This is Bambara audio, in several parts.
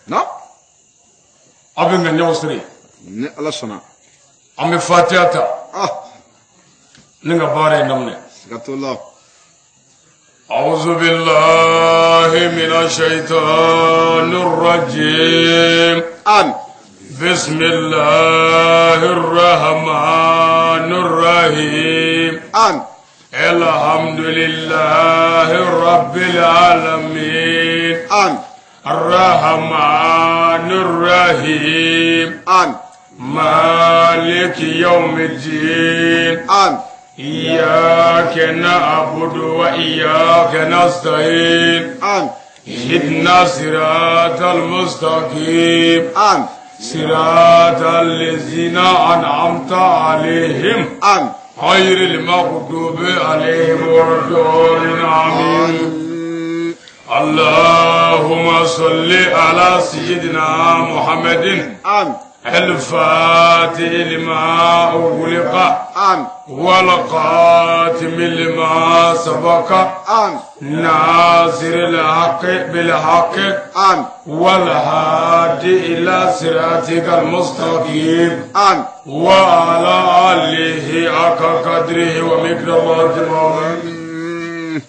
Na. Aw bɛ ŋaniyaw siri. Ni Ala sɔnna. An bɛ fatiya ta. Ah. Ni ka baara in daminɛ. Siga t'o la. أعوذ بالله من الشيطان الرجيم Amin. بسم الله الرحمن الرحيم Amin. الحمد لله رب العالمين Amin. الرحمن الرحيم Amin. مالك يوم الدين Amin. إياك نعبد وإياك نستعين Amin. اهدنا صراط المستقيم Amin. صراط الذين أنعمت عليهم Amin. غير المغضوب عليهم ولا الضالين آمين Amin. اللهم صل على سيدنا محمد Amin. الفاتح لما أغلق Amin. والقاتم لما سبق Amin. ناصر الحق بالحق Amin. والهادي إلى صراطك المستقيم Amin. وعلى آله حق قدره ومقداره العظيم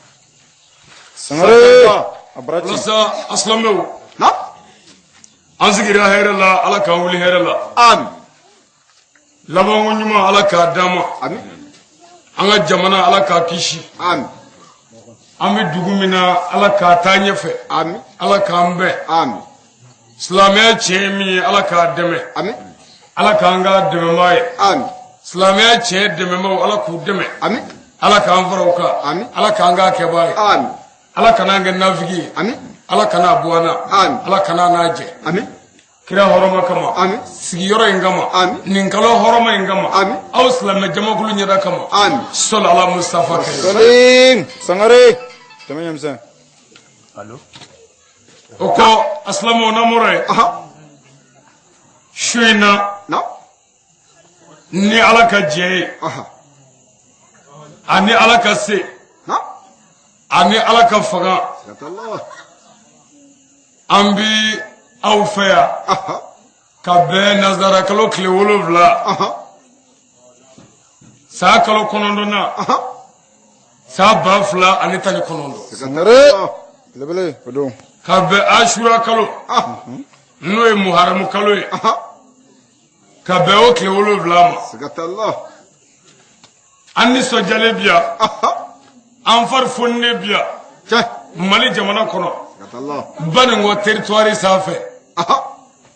Sangare. A baraji. Walasa asilamɛw Na. an sigira hɛrɛ la Ala k'an wuli hɛrɛ la Amin. labanko ɲuman Ala k'a d'an ma Amin. an ka jamana Ala k'a kisi Amin. an bɛ dugu min na Ala k'a taa ɲɛfɛ Amin. Ala k'an bɛn Amin. silamɛya tiɲɛ ye min ye Ala k'a dɛmɛ Amin. Ala k'an k'a dɛmɛbaa ye Amin. silamɛya tiɲɛ dɛmɛbaaw Ala k'u dɛmɛ Amin. Ala k'an fara u kan Amin. Ala k'an k'a kɛbaa ye Amin. Ala kana an kɛ nafigi ye Amin. Ala kana a bɔ an na Amin. Ala kana an n'a jɛ Amin. kira hɔrɔma kama Amin. sigiyɔrɔ in kama Amin. nin kalo hɔrɔma in kama Amin. aw silamɛ jamakulu ɲɛda kama Amin. sɔli ala mustafa kɛ Sangare. Sangare. Tɛmɛ ɲɛmisɛn. o kɔ a silamɛw n'an bɔra yen Aha. su in na Na. ni ala ka jɛ ye Aha. ani ala ka se Na. ani ala ka fanga Siga t'o la. an bi aw fɛ yan Aha. ka bɛn nansara kalo tile 7 Aha. san kalo 9nan Aha. san 2019 Siga t'o Sangare. la. Belebele. O don. ka bɛn asura kalo Ah. n'o ye muharamu kalo ye Aha. ka bɛn o tile 7 ma Siga t'o la. an nisɔndiyalen bi yan Aha. an fari foninen bi yan Tiɲɛ. mali jamana kɔnɔ Siga t'o la. Banikɔ territoire sanfɛ Aha.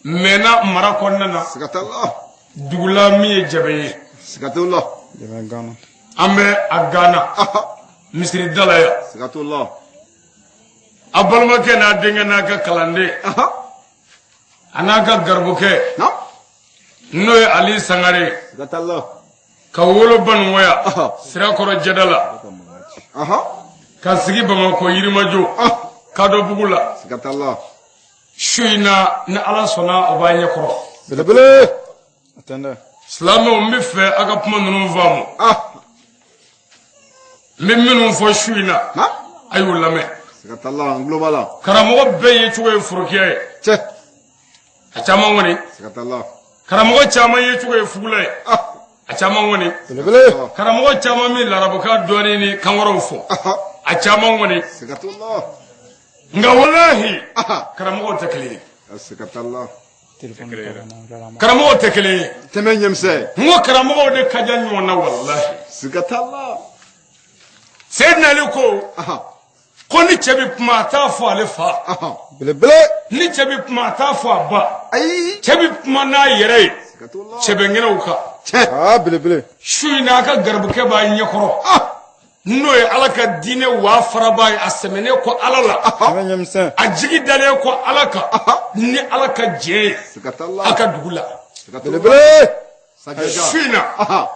Mɛna mara kɔnɔna na Siga t'o la. dugu la min ye Jɛbɛ ye Siga t'o la. Jɛbɛ Gana. an bɛ a Gana Aha. misiri da la yan Siga t'o la. a balimakɛ n'a denkɛ n'a ka kalanden Aha. a n'a ka garibukɛ Na. n'o ye Ali Sangare ye Siga t'o la. ka wolo Banikɔ yan Aha. Sirakɔrɔ jɛda la Aha. ka sigi Bamakɔ Yirimajɔ Ah. Kadɔbugu la Siga t'o la. su in na ni Ala sɔnna o b'an ɲɛkɔrɔ Belebele. A tɛ n dɛ. silamɛw n bɛ fɛ aw ka kuma ninnu faamu Ah. n bɛ minnu fɔ su in na Na. a y'u lamɛn Siga t'a la. N tulo b'a la. karamɔgɔ bɛɛ ye cogo ye forokiya ye Tiɲɛ. a caman kɔni Siga t'a la. karamɔgɔ caman ye cogo ye fugula ye Ah. a caman kɔni Belebele. karamɔgɔ caman min larabukan dɔɔni ni kan wɛrɛw fɔ Aha. a caman kɔni Siga t'o la. nka walahi Aha. karamɔgɔw tɛ kelen ye Siga t'a la. karamɔgɔw tɛ kelen ye Tɛmɛ ɲɛmisɛn. n ko karamɔgɔw de ka jan ɲɔgɔn na walahi Siga t'a la. Seyidina Ali ko Aha. ko ni cɛ bɛ kuma a t'a fɔ ale fa Aha. Belebele. ni cɛ bɛ kuma a t'a fɔ a ba Ayi. cɛ bɛ kuma n'a yɛrɛ ye Siga t'o la. cɛbɛnkɛnɛw kan Tiɲɛ. Aa belebele. su in na a ka garibukɛ b'a ɲɛkɔrɔ Ah. n'o ye ala ka diinɛ waa faraba ye a sɛmɛnen kɔ ala la Tɛmɛ ɲɛmisɛn. a jigi dalen kɔ ala kan ni ala ka jɛ ye Siga t'a la. a ka dugu la Siga t'o la. Belebele. Sajada. su in na Aha.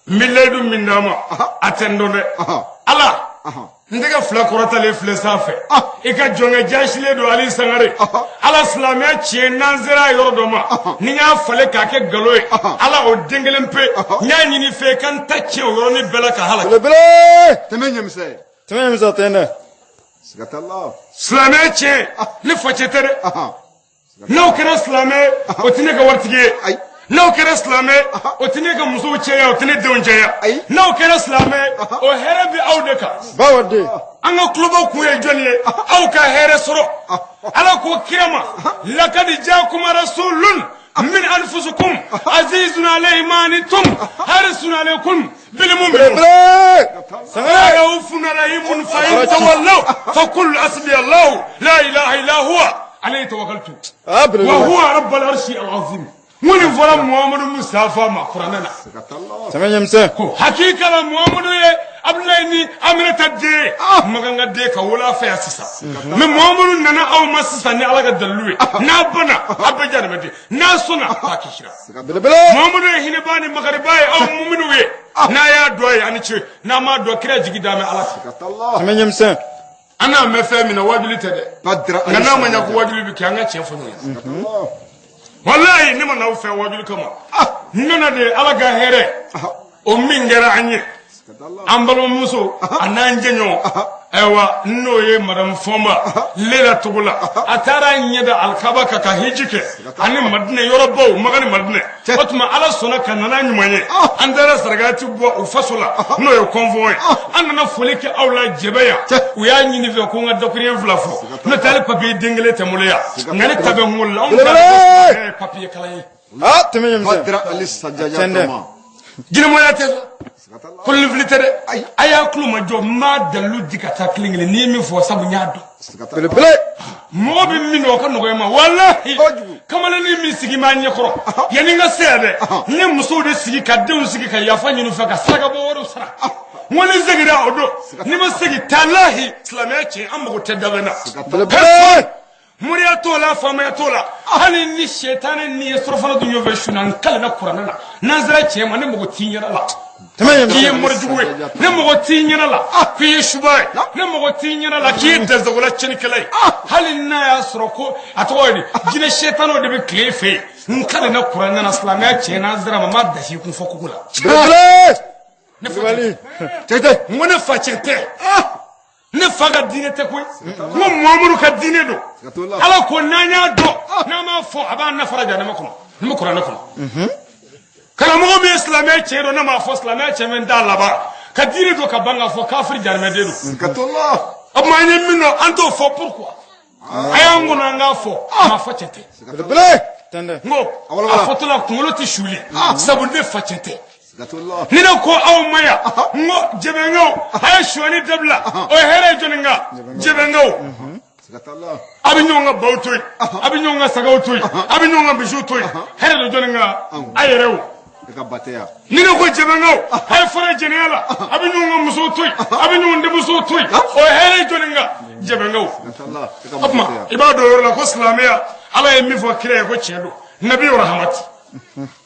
n bɛ layidu min d'a ma a tɛ n dɔn dɛ Aha. ala Aha. n tɛgɛ fila kɔrɔtalen filɛ sanfɛ Ah. i ka jɔnkɛ jasilen don Ali Sangare Aha. ala silamɛya tiɲɛ n'an sera a yɔrɔ dɔ ma ni n y'a falen k'a kɛ nkalon ye Aha. ala o den kelen pe Aha. n y'a ɲini fɛ i ka n ta tiɲɛ o yɔrɔnin bɛɛ la ka halaki Belebele. Tɛmɛ ɲɛmisɛn. Tɛmɛ ɲɛmisɛn a tɛ n dɛ. Siga t'a la. silamɛya tiɲɛ ni facɛ tɛ dɛ Aha. N'aw kɛra silamɛ, o tɛ ne ka waritigi ye. Ayi. N'aw kɛra silamɛ, o tɛ ne ka musow cɛya, o tɛ ne denw cɛya. Ayi. N'aw kɛra silamɛ, o hɛrɛ bɛ aw de kan. Bawa de. An ka kuloba kun ye jɔnni ye? Aw ka hɛrɛ sɔrɔ. Ala ko kira ma: lakad jaakum rasulun min anfusikum azizun alayhi ma anittum harisun alaykum bil mu'minin Belebele. Sangare. رؤوف رحيم فإن تولوا فقل حسبي الله لا إله إلا هو عليه توكلت Ah, belebele. وهو رب العرش العظيم. Mun fɔra Muhamadu Mustafa ma kuranɛ na? Siga t'a la. Tɛmɛ ɲɛmisɛn. Ko hakika la, Muhamadu ye Abdulayi ni Aminata den ye, Makan ka den, ka wolo a fɛ yan sisan. Mais Muhamadu nana aw ma sisan ni Ala ka dalilu ye. N'a banna, aw bɛɛ janimɛ den. N'a sɔnna, k'a kisira. Belebele. Muhamadu ye hinɛba ni makariba ye aw muminuw ye. N'a y'a dɔn ye, ani ce. N'a m'a dɔn, kira jigi d'a mɛ Ala fɛ. Siga t'a la. Tɛmɛ ɲɛmisɛn. An n'a mɛn fɛn min na, wajuli tɛ dɛ. Badara. Nka n'a ma ɲɛ ko wajuli bɛ kɛ, an ka tiɲɛ fɔ ɲɔgɔn ye. Siga t'a la. Walayi, ne ma n'aw fɛ wajuli kama. N nana de Ala ka hɛrɛ o min kɛra an ye, Siga t'a la. an balimamuso a n'an jɛɲɔgɔn, ayiwa, n'o ye Madamu Fɔnba Lela Togola. A taara ɲɛ da alikaba kan ka hiji kɛ ani Madinɛ yɔrɔbaw, Maka ni Madinɛ. O tuma Ala sɔnna ka nana ɲuman ye. An taara sarakati bɔ u faso la, n'o ye kɔnfɔn ye. An nana foli kɛ aw la jɛbɛ yan. U y'a ɲini fɛ ko n ka dakuruɲɛ fila fɔ, n'o tɛ hali papiye den kelen tɛ n bolo yan, nka ne ta bɛ n bolo la. Anw ta ye papiye kalan ye. Ah, tɛmɛ ɲɛmisɛn. Badara Ali Sanjaya Tiɲɛ dɛ. Tama. Jinɛmɔya tɛ. Siga t'a la. Kolonifili tɛ dɛ. A y'a tulo ma jɔ, n b'a dalilu di ka taa kelen kelen. N'i ye min fɔ, sabu n y'a dɔn. Siga t'a la. Belebele. Mɔgɔ bɛ min dɔn, o ka nɔgɔ i ma walahi. Kojugu. Kamalennin min sigi b'a ɲɛkɔrɔ yanni n ka se yan dɛ, n ye musow de sigi ka denw sigi ka yafa ɲini u fɛ ka saraka bɔ wariw sara. N ko ni n seginna o don, ni ma segin talahi, silamɛya tiɲɛ, an mago tɛ dabɛ na. Belebele. Moriya t'o la, faamaya t'o la. Hali ni sɛtanɛ ni ye surafana dun ɲɔgɔn fɛ su na, n kalenna kuranɛ na, n'an sera tiɲɛ ma, ne mago t'i ɲɛda la Tɛmɛ k'i ye ɲɛmisɛn. morijugu ye, ne mago t'i ɲɛna la k'i ye suba ye, ne mago t'i ɲɛna la k'i ye dansagola tiɲɛnikɛla ye. Hali n'a y'a sɔrɔ ko a tɔgɔ ye di, jinɛ sɛtanɛw de bɛ tile fɛ yen, n kalenna kuranɛ na, silamɛya tiɲɛ, n'an sera ma, n b'a dasi kun fɔ kogo la. Belebele. Ne fa Kulubali. tɛ, n ko ne fa cɛ tɛ, ne fa ka diinɛ tɛ koyi, n ko Muhamadu ka diinɛ don. Siga t'o la. Ala ko n'an y'a dɔn, n'an m'a fɔ, a b'an nafara jahanama kɔnɔ. N bɛ kuranɛ kɔnɔ. Karamɔgɔ min ye silamɛya tiɲɛ dɔn, ne m'a fɔ silamɛya tiɲɛ, min t'a laban ka diinɛ don ka ban k'a fɔ kafiri jahanamɛden don. Siga t'o la. O tuma an ye min dɔn, an t'o fɔ. Pourquoi a y'an kɔnɔ an k'a fɔ? A ma fɔ cɛ tɛ. Belebele. Tɛndɛ. N ko a fɔtɔ la, kunkolo tɛ suli, sabu ne fa cɛ tɛ. Siga t'o la. Ni ne ko aw ma yan, n ko jɛbɛnkaw, a ye sonyani dabila, o ye hɛrɛ ye jɔnni kan? Jɛbɛnkaw. Siga t'a la. A bɛ ɲɔgɔn ka baw to yen, a bɛ ɲɔgɔn ka sagaw to yen, a bɛ ɲɔgɔn ka misiw to yen, hɛrɛ don jɔnni kan? A yɛrɛ o. I ka batɛya. Ni ne ko jɛbɛnkaw, a ye fara jɛnɛya la, a bɛ ɲɔgɔn ka musow to yen, a bɛ ɲɔgɔn denmusow to yen, o ye hɛrɛ ye jɔnni kan? Jɛbɛnkaw. Siga t'a la. I ka O tuma batɛya. i b'a dɔn o yɔrɔ la ko silamɛya, Ala ye min fɔ kira ye ko tiɲɛ don, nabi rahamati.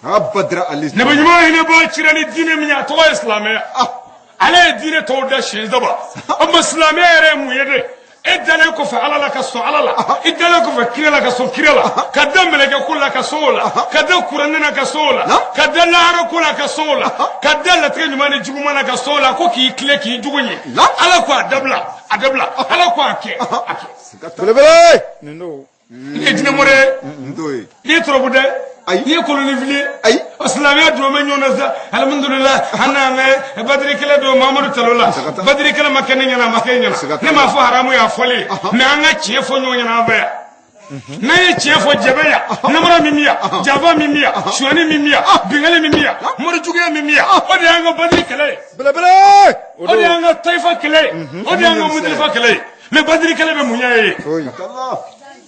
Ah, Badara Ali. Nabi ɲuman hinɛ b'a cira ni diinɛ min ye, a tɔgɔ ye silamɛya. Ala ye diinɛ tɔw da siɲɛ saba. O tuma silamɛya yɛrɛ ye mun ye dɛ? E dalen kɔfɛ Ala la ka sɔn Ala la, i dalen kɔfɛ kira la ka sɔn kira la, ka da mɛlɛkɛ ko la ka sɔn o la, ka da kuranɛ na ka sɔn o la, ka da lahara ko la ka sɔn o la, ka da latigɛ ɲuman ni juguman na ka sɔn o la, ko k'i tile k'i jugu ɲɛ. Ala ko a dabila, a dabila. Ala ko a kɛ, a kɛ. Siga t'a la. Belebele. Nin don. Nin ye jinɛmɔrɛ ye. N t'o ye. N'i ye turabu dɛ. Ayi. N'i ye kolonifili ye. Ayi. O silamɛya dɔn bɛ ɲɔgɔn na sa. Alihamudulila, an n'an ka badiri kɛlɛ don Mamadu talo la. Badiri kɛlɛ ma kɛ ne ɲɛna, a ma kɛ e ɲɛna. Siga t'a Ne la. m'a fɔ haramu y'a fɔli ye, mais an ka tiɲɛ fɔ ɲɔgɔn ɲɛna an fɛ yan. N'an ye tiɲɛ fɔ, jɛbɛ yan, namara min bɛ yan, janfa min bɛ yan, sonyani min bɛ yan, binkanni min bɛ yan, morijuguya min bɛ yan, o de y'an ka badiri kɛlɛ ye. Belebele. O de y'an ka tayifa kɛlɛ ye, o de y'an ka mudilifa kɛlɛ ye. Mais badiri kɛlɛ bɛ mun ɲɛ ye? Foyi. Siga t'a la.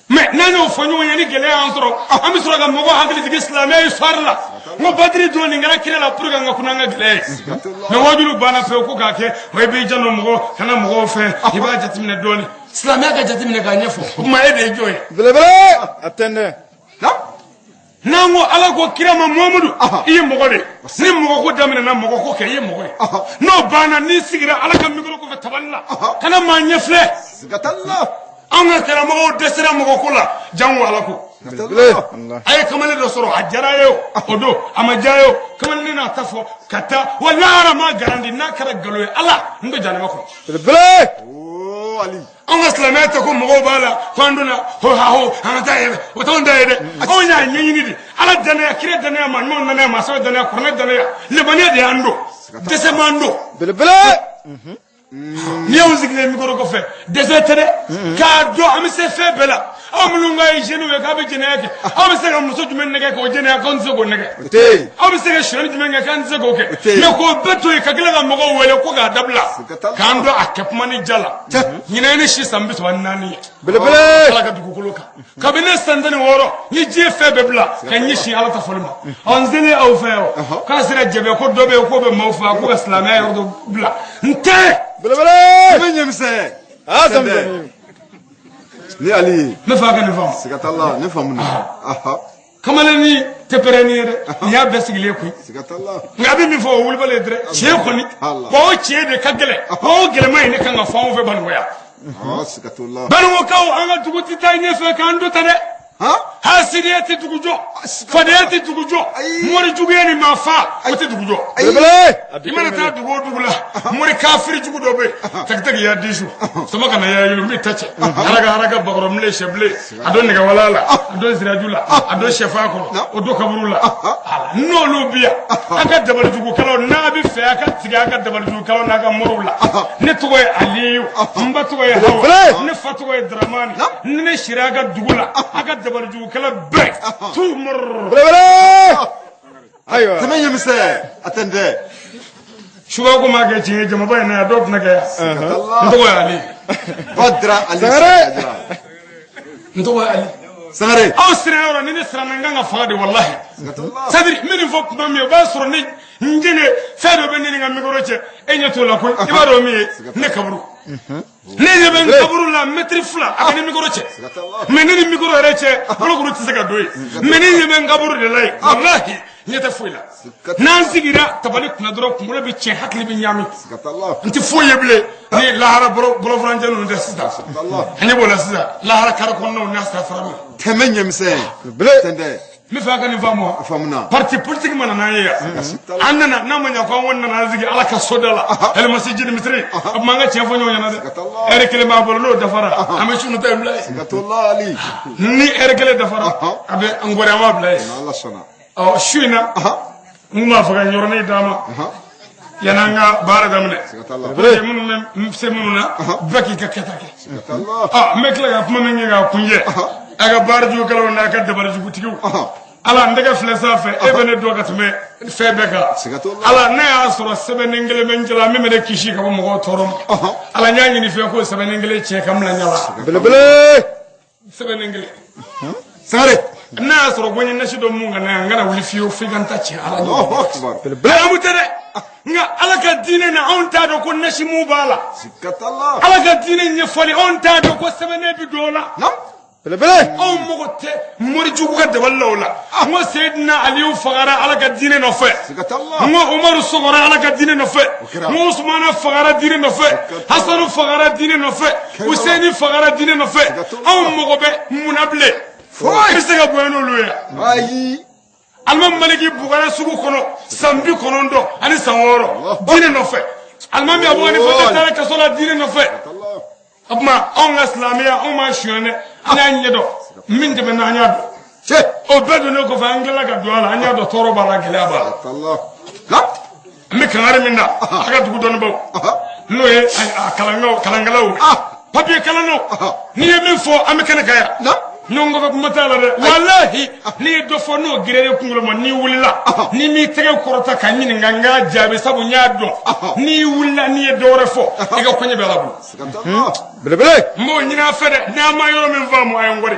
Mais n'an y'o fɔ ɲɔgɔn ye, ni gɛlɛya y'an sɔrɔ, an bɛ sɔrɔ ka mɔgɔ hakili jigin silamɛya histoire la. N ko badiri don nin kɛra kira la pour que an ka kunna an ka gɛlɛya ye. Mais waajulu banna pewu ko k'a kɛ o ye, b'i janto mɔgɔ kana mɔgɔw fɛ, i b'a jateminɛ dɔɔnin, silamɛya ka jateminɛ k'a ɲɛfɔ. O tuma e de ye jɔn ye? Belebele. A tɛndɛ. N'an ko Ala ko kira ma Muhamadu, i ye mɔgɔ de ye. Ni mɔgɔ ko daminɛna, mɔgɔ ko kɛ, i ye mɔgɔ ye. N'o banna, n'i sigira Ala ka micro kɔfɛ tabali la, kana maa ɲɛ filɛ. Siga t'a la. Anw ka karamɔgɔw dɛsɛra mɔgɔ ko la, jango Ala ko. Siga t'a Belebele. la. A ye kamalen dɔ sɔrɔ, a diyara ye o, o don a ma diya ye o, kamalen n'a ta fɔ ka taa wa lahara ma garandi. N'a kɛra nkalon ye, Ala n bɛ jahanama kɔnɔ. Belebele. O Ali. Anw ka silamɛya tɛ ko mɔgɔw b'a la ko an donna ho ha ho an ka taa yɛrɛ, o t'anw ta ye dɛ. Anw y'a ɲɛɲini de, Ala danaya, kira danaya, maa ɲumanw danaya, maa sɛbɛ danaya, kuranɛ danaya, limaniya de y'an don, dɛsɛ m'an don. Belebele. N'i y'anw sigilen mikoro kɔfɛ, dɛsɛ tɛ dɛ, k'a dɔn an bɛ se fɛn bɛɛ la. Aw minnu ka ye jeunes ye k'a bɛ jɛnɛya kɛ, aw bɛ se ka muso jumɛn nɛgɛ k'o jɛnɛya k'anw tɛ se k'o nɛgɛ? O tɛ yen. Aw bɛ se ka sonyali jumɛn kɛ k'an tɛ se k'o kɛ? Tɛ yen. Mais k'o bɛɛ to yen ka tila ka mɔgɔw wele ko k'a dabila, k'an dɔn a kɛ kuma ni ja la. Ɲinan ye ne si san 34 ye Belebele. Ala ka dugukolo kan. Kabini ne san 16, n ye diɲɛ fɛn bɛɛ bila ka ɲɛsin Ala ta fɔli ma. Ɔ, n selen aw fɛ yan, k'a sera jɛbɛ ko dɔ bɛ yen k'o bɛ maaw faa, ko ka silamɛya yɔrɔ dɔ bila, n tɛ. Belebele. Tɛmɛ ɲɛmisɛn. Ah, zamzami. Ni Ali. N bɛ fɛ a ka nin faamu. Siga t'a la, ne faamuna. Aha. Kamalennin tɛ pɛrɛnni ye dɛ, nin y'a bɛɛ sigilen koyi. Siga t'a la. Nka a bɛ min fɔ, o wulibali ye dɛ, tiɲɛ kɔni. Allah. Wa o tiɲɛ de ka gɛlɛn, wa o gɛlɛma in ne kan ka fɔ anw fɛ Banikɔ yan. Ah, siga t'o la. Banikɔkaw, an ka dugu tɛ taa ɲɛfɛ k'an dɔ ta dɛ. Han? Hasidiya tɛ dugu jɔ, fadenya tɛ dugu jɔ, mori juguya ni maa fa, o tɛ dugu jɔ. Belebele. I mana taa dugu o dugu la, mori kafiri jugu dɔ bɛ yen, tagi ya disu sama kana ya yulu n b'i ta cɛ haraka haraka bakɔrɔ bilen sɛ bilen, a dɔ nɛgɛwala la, a dɔ siraju la, a dɔ sɛfa kɔnɔ, o dɔ kaburu la. Ala, n'olu bi yan, an ka dabalijugukɛlaw, n'a bɛ fɛ a ka tigɛ a ka dabalijugukɛlaw n'a ka moriw la. Ne tɔgɔ ye Aliyu, n ba tɔgɔ ye Hawa, ne fa tɔgɔ ye Daramani. Ni ne sira a ka dugu la, a ka dabalijugukɛla bɛɛ tu mɔrɔ. Belebele. Ayiwa. Tɛmɛ ɲɛmisɛn. A tɛ n tɛ. Suba ko maa kɛ tiɲɛ ye jamaba in na yan, dɔw tɛna kɛ yan. N tɔgɔ ye Ali. Badra Ali. Sangare. N tɔgɔ ye Ali. Sangare. Aw siran yɔrɔ ni ne siranna, n kan ka faga de, walahi. Siga t'o la. C'est à dire, n bɛ nin fɔ kuma min, o b'a sɔrɔ ne n jɛnɛ fɛn dɔ bɛ ne ni n ka mikoro cɛ, e ɲɛ t'o la koyi. I b'a dɔn min ye ne kaburu, ne ɲɛ bɛ n kaburu la mɛtiri 2 a bɛ ni mikoro cɛ. Siga t'a la. Mais ne ni mikoro yɛrɛ cɛ, bolokuru tɛ se ka don yen. Mais ne ɲɛ bɛ n kaburu de la yen, walahi, ɲɛ tɛ foyi la. N'an sigira tabali kunna dɔrɔn, kunkolo bɛ tiɲɛ, hakili bɛ ɲaami. Siga t'a la. N tɛ foyi ye bilen ni lahara bolofurancɛ ninnu tɛ sisan. An ɲɛ b'o la sisan, lahara kari kɔnɔnaw n'a sira fara min. Tɛmɛ ɲɛmisɛn. Belebele. Tɛ n tɛ. N bɛ fɛ a ka nin faamu wa? A faamuna. Parti politique mana n'an ye yan, an nana n'a ma ɲɛ ko an kɔni nana an sigi Ala ka soda la, alimasi jini misiri, a tuma an ka tiɲɛ fɔ ɲɔgɔn ɲɛna dɛ. Ɛri kelen b'a bolo, n'o dafara, an bɛ sunu ta in bila yen. Siga t'o la, Ali. Ni ɛri kelen dafara, a bɛ an gɔri, an b'a bila yen. N'Ala sɔnna. Ɔ, su in na, n kun b'a fɛ ka n yɔrɔnin d'a ma yan'an ka baara daminɛ. Siga t'a la. Pour que minnu bɛ se minnu na, bɛɛ k'i ka kɛta kɛ. Siga t'a la. Ɔ, n bɛ tila ka kuma min kɛ k'a kuncɛ, a ka baara jugukɛlaw n'a ka dabali jugutigiw, Ala, n tɛgɛ filɛ sanfɛ, e bɛ ne dɔn ka tɛmɛ fɛn bɛɛ kan. Siga t'o la. Ala, ne y'a sɔrɔ sɛbɛnnen kelen bɛ n cɛla min bɛ ne kisi ka bɔ mɔgɔw tɔɔrɔ ma. Ala, n y'a ɲini fɛ k'o sɛbɛnnen kelen tiɲɛ ka n bila ɲɛ la. Belebele. Sɛbɛnnen kelen. Sangare. N'a y'a sɔrɔ ko n ye nasi dɔ mun ka na yan, n kana wuli fiyewu f'i ka n ta tiɲɛ Ala ɲɛ. Allahu akbar. Haramu tɛ dɛ, nka Ala ka diinɛ na, anw t'a dɔn ko nasi mun b'a la. Siga t'a la. Ala ka diinɛ ɲɛfɔli, anw t'a dɔn ko sɛbɛnnen bɛ don o la. Naam. Belebele. Anw mago tɛ mori jugu ka dabali la o la. N ko Seyidina Aliyu fagara Ala ka diinɛ nɔfɛ. Siga t'a la. N ko Umaru sɔgɔra Ala ka diinɛ nɔfɛ. Kɛra. N ko Usumana fagara diinɛ nɔfɛ. Hasanu fagara diinɛ nɔfɛ. Useni fagara diinɛ nɔfɛ. Anw mago bɛ mun na bilen? Foyi. I bɛ se ka bonya n'olu ye? Ayi. Alimami Maliki bugara sugu kɔnɔ san 90 ani san 6 diinɛ nɔfɛ. Alimami Abu Hanifa taara kaso la diinɛ nɔfɛ. T'a la. O tuma, anw ka silamɛya, anw m'a suɲɛ dɛ, an y'a ɲɛdɔn min tɛmɛna, an y'a dɔn. Cɛ. O bɛɛ donnen kɔfɛ, an tilala ka don a la, an y'a dɔn tɔɔrɔ b'a la, gɛlɛya b'a la. T'a la. Naam. N bɛ kangari min da a ka dugu dɔnnibaw, n'o ye a kalankɛlaw ye, papiye kalannaw, n'i ye min fɔ, an bɛ kɛnɛ kan yan. Naam. Ɲɔgɔn kɔfɛ kuma t'a la dɛ, walahi, n'i ye dɔ fɔ n'o gɛrɛ kunkolo ma, n'i wulila, n'i m'i tɛgɛ kɔrɔta ka ɲininka, n k'a jaabi, sabu n y'a dɔn n'i wulila, n'i ye dɔ wɛrɛ fɔ, i ka kɔɲɛ bɛ Ala bolo. Siga t'a la. Belebele. N b'o ɲini a fɛ dɛ, n'a ma yɔrɔ min faamu, a ye n kɔri.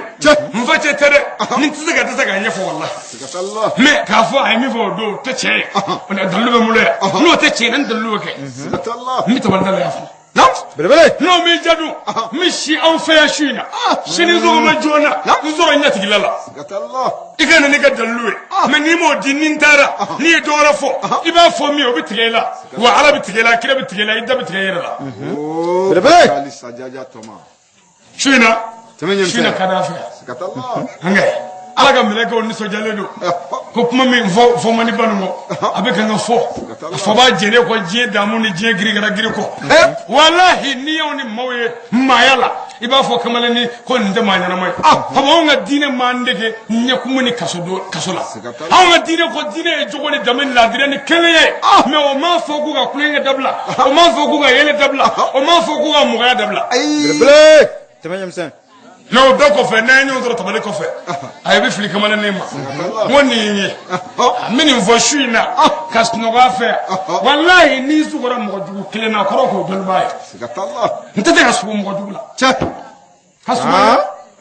N fa cɛ tɛ dɛ, ni n tɛ se ka dɛsɛ k'a ɲɛfɔ, walahi. Siga t'a la. Mais k'a fɔ a ye min fɔ o don, o tɛ tiɲɛ ye, o dalilu bɛ n bolo yan. N'o tɛ tiɲɛ ye, n dalilu bɛ kɛ. Siga t'a la. N bɛ tabali da la yan fɔlɔ. Naam. Belebele. N'o m'i jadon, n bɛ si aw fɛ yan su in na, sini sɔgɔma joona, n sɔrɔ n ɲatigila la. Siga t'a la. I ka na n'i ka dalilu ye. Mais n'i m'o di, ni n taara, n'i ye dɔ wɛrɛ fɔ, i b'a fɔ min ye, o bɛ tigɛ i la, wa Ala bɛ tigɛ i la, kira bɛ tigɛ i la, i da bɛ tigɛ i yɛrɛ la. Oh. Belebele. Ali Sajaja Tɔma. Su in na, Tɛmɛ su in na ɲɛmisɛn. ka d'an fɛ yan. Siga t'a la. An kɛ Ala ka mɛlɛkɛw nisɔndiyalen don. Ko kuma min fɔ fɔ man di banu kɔ, a bɛ kan ka fɔ, a fɔ b'a jɛlen kɔ, diɲɛ damu ni diɲɛ girikara giri kɔ. Walahi, n'i y'anw ni maaw ye maaya la, i b'a fɔ kamalennin ko nin tɛ maa ɲɛnama ye. Fama, anw ka diinɛ m'an dege ɲɛkumu ni kaso don kaso la. Anw ka diinɛ ko diinɛ ye jogo ni danbe ni laadiriya ni kelen ye, mais o m'a fɔ k'u ka kulonkɛ dabila, o m'a fɔ k'u ka yɛlɛ dabila, o m'a fɔ k'u ka mɔgɔya dabila. Belebele. Tɛmɛ ɲɛmisɛn. Mais o bɛɛ kɔfɛ, n'an ye ɲɔgɔn sɔrɔ tabali kɔfɛ, a bɛ fili kamalennin ma n ko nin ye n ye, n bɛ nin fɔ su in na ka sunɔgɔ a fɛ. Walahi, n'i sugora mɔgɔ jugu kelen na, kɔrɔ k'o dɔnnibaa ye. Siga t'a la. N tɛ se ka sugo mɔgɔ jugu la. Cɛ. Ka sugo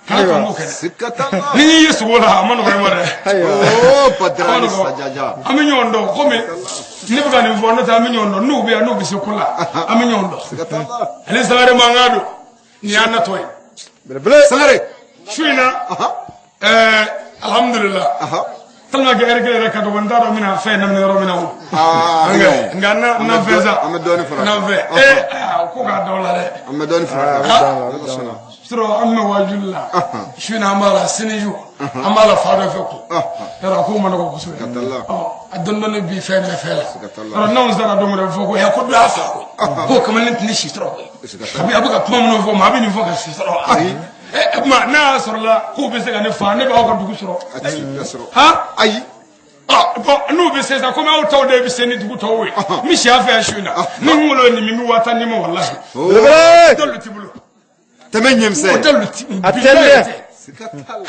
kana to n k'o kɛ dɛ. Siga t'a la. Ni y'i ye sugo la, a ma nɔgɔ i ma dɛ. Ayiwa. Oo, A ma Badara ni nɔgɔ. Sajaja. An bɛ ɲɔgɔn dɔn komi ne bɛ ka nin fɔ, n'o tɛ an bɛ ɲɔgɔn dɔn. N'u bɛ yan, n'u bɛ se ko la, an bɛ ɲɔgɔn dɔn. Siga t'a la. Ale Sangare mankan don, nin y'an natɔ ye. Belebele. Sangare. Su in na, alhamdulillah, tellement que ɛri kelen yɛrɛ ka dɔgɔ, n t'a dɔn n bɛna fɛn daminɛ yɔrɔ min na o. Aa, Nka na fɛn sa. An bɛ dɔɔnin fara. Na fɛn ko k'a da o la dɛ. An bɛ dɔɔnin fara. A bɛ dan la, a bɛ dan la. Sɔrɔ an bɛ wajuli la su in na, an b'a la sini su, an b'a la fa dɔ fɛ ko yɔrɔ a ko ma nɔgɔ kosɛbɛ. t'a la. Ɔ, a dɔɔni dɔɔni bi fɛn bɛɛ fɛn la. t'a la. Yɔrɔ n'anw sara don min na, fɔ ko ya ko dɔ y'a fa koyi, ko kamalen tɛ ne si sɔrɔ koyi, kabi a bɛ ka kuma minnu fɔ, maa bɛ nin fɔ ka si sɔrɔ. Ayi, ɛ tuma n'a y'a sɔrɔ la k'u bɛ se ka ne fa, ne b'aw ka dugu sɔrɔ. A tɛ sɔrɔ. Han. Ayi. Ah, bon, n'u bɛ se sa, komi aw taw de bɛ se ni dugu tɔw ye, n bɛ si a fɛ yan su in na, ni n kunkolo ye nin min, n bɛ 10,000 d'i ma, walahi. Belebele. Dalu t'i bolo. Tɛmɛ O ɲɛmisɛn. dalu ti A tɛ bilahi dɛ. tɛ.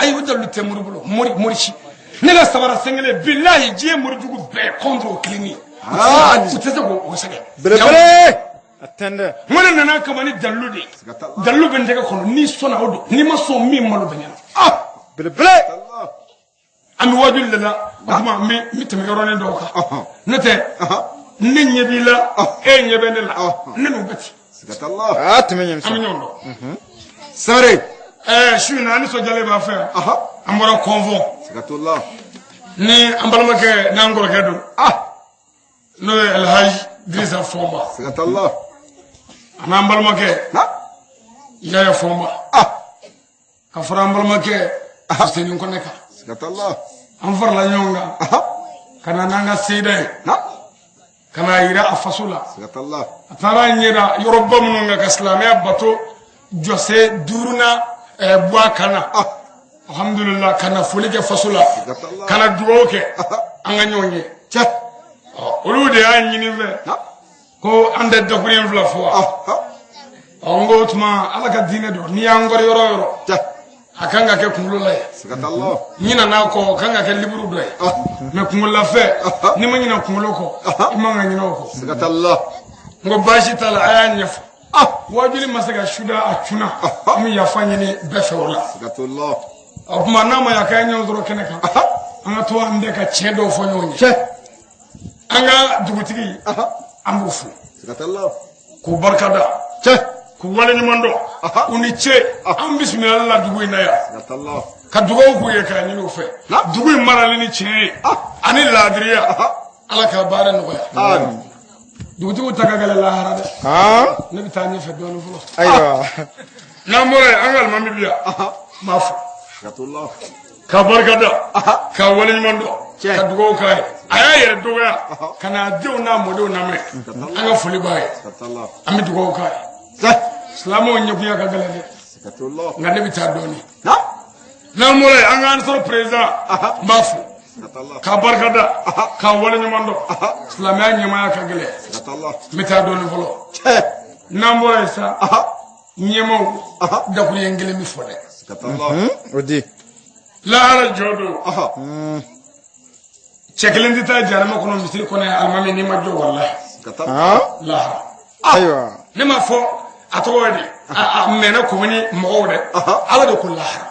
Ayi, o dalu tɛ mori bolo, mori mori si ne ka sabara sen kelen, bilahi, diɲɛ mori jugu bɛɛ contre o kelen ye, u tɛ se k'o sɛgɛn. Belebele. A tɛ dɛ. N ko ne nana kama ni dalilu de ye, dalilu bɛ n tɛgɛ kɔnɔ, n'i sɔnna o don, n'i ma sɔn min malo bɛ ɲɛna. Belebele. An bɛ wajuli de la, o tuma n bɛ tɛmɛ yɔrɔnin dɔw kan, n'o tɛ ne ɲɛ b'i la, e ɲɛ bɛ ne la, ne n'u bɛ ten. Siga t'a la. A tɛmɛ An bɛ ɲɛmisɛn. ɲɔgɔn dɔn. Sangare. Su in na, an nisɔndiyalen b'a fɛ yan. An bɔra kɔnfɔ. Siga t'o la. Ni an balimakɛ n'an kɔrɔkɛ don, n'o ye Alhaji Dirisa Fɔnba. Siga t'a la. A n'an balimakɛ Yaya Fɔnba, ka fara an balimakɛ Fuseni Kɔnɛ kan. Siga t'a la. An farala ɲɔgɔn kan ka na n'an ka seyida ye, ka n'a yira a faso la. Siga t'a la. A taara an yira yɔrɔba minnu kan ka silamɛya bato jɔse duurunan bɔ a kan na, alhamdulillah, ka na foli kɛ faso la, ka na dugawu kɛ an ka ɲɔgɔn ye. Cɛ. Ɔ, olu de y'a ɲini n fɛ ko an tɛ dakuruɲɛ fila fɔ wa. Ɔ, n ko o tuma Ala ka diinɛ don, n'i y'an kɔri yɔrɔ o yɔrɔ, Cɛ. a kan ka kɛ kunkolo la ye. Siga t'a la. Ɲina n'a kɔ, o kan ka kɛ liburu dɔ ye, mais kunkololafɛn, n'i ma ɲina kunkolo kɔ, i man ka ɲinɛ o kɔ. Siga t'a la. N ko baasi t'a la, a y'a ɲɛfɔ. Wajuli ma se ka suda a cunna, an bɛ yafa ɲini bɛɛ fɛ o la. Siga t'o la. O tuma n'a ma ɲa k'an ye ɲɔgɔn sɔrɔ kɛnɛ kan, an ka to an bɛɛ ka tiɲɛ dɔw fɔ ɲɔgɔn ye. Cɛ. An ka dugutigi, an b'u fo Siga t'a la. k'u barikada, Cɛ. k'u waleɲuman dɔn, u ni ce, an bisimila la dugu in na yan. Siga t'a la. Ka dugawu k'u ye k'a ɲini u fɛ, dugu in marali ni tiɲɛ ye ani laadiriya, Ala ka baara nɔgɔya. Amin. Dugutigiw ta ka gɛlɛn lahara dɛ. Han. Ne bɛ taa ɲɛfɛ dɔɔnin fɔlɔ. Ayiwa. N'an bɔra yen, an ka alimami bi yan, n b'a fo Siga t'o la. ka barika da, ka waleɲuman dɔn, Tiɲɛ. ka dugawu k'a ye. A y'a yɛrɛ dɔgɔya ka n'a denw n'a mɔdenw lamɛn, an ka foli b'a ye. Siga t'a la. An bɛ dugawu k'a ye. Cɛ. Silamɛw ɲɛkunya ka gɛlɛn dɛ. Siga t'o la. Nka ne bɛ taa dɔɔnin. N'an bɔra yen, an k'an sɔrɔ président, n b'a fo Siga t'a la. ka barika da, ka waleɲuman dɔn. Silamɛya ɲɛmaaya ka gɛlɛn. Siga t'a la. N bɛ taa dɔɔnin fɔlɔ. Cɛ. N'an bɔra yen sa, ɲɛmaw, dakuruɲɛ kelen bɛ fɔ dɛ. Siga t'a la. O di. Lahara jɔ don, cɛ kelen tɛ taa jahanama kɔnɔ misiri kɔnɔ yan, alimami, n'i ma jɔ, walahi. Siga t'a la. Han. Lahara. Ayiwa. Ne m'a fɔ a tɔgɔ ye di, a mɛnna komini mɔgɔw dɛ, Ala de ko lahara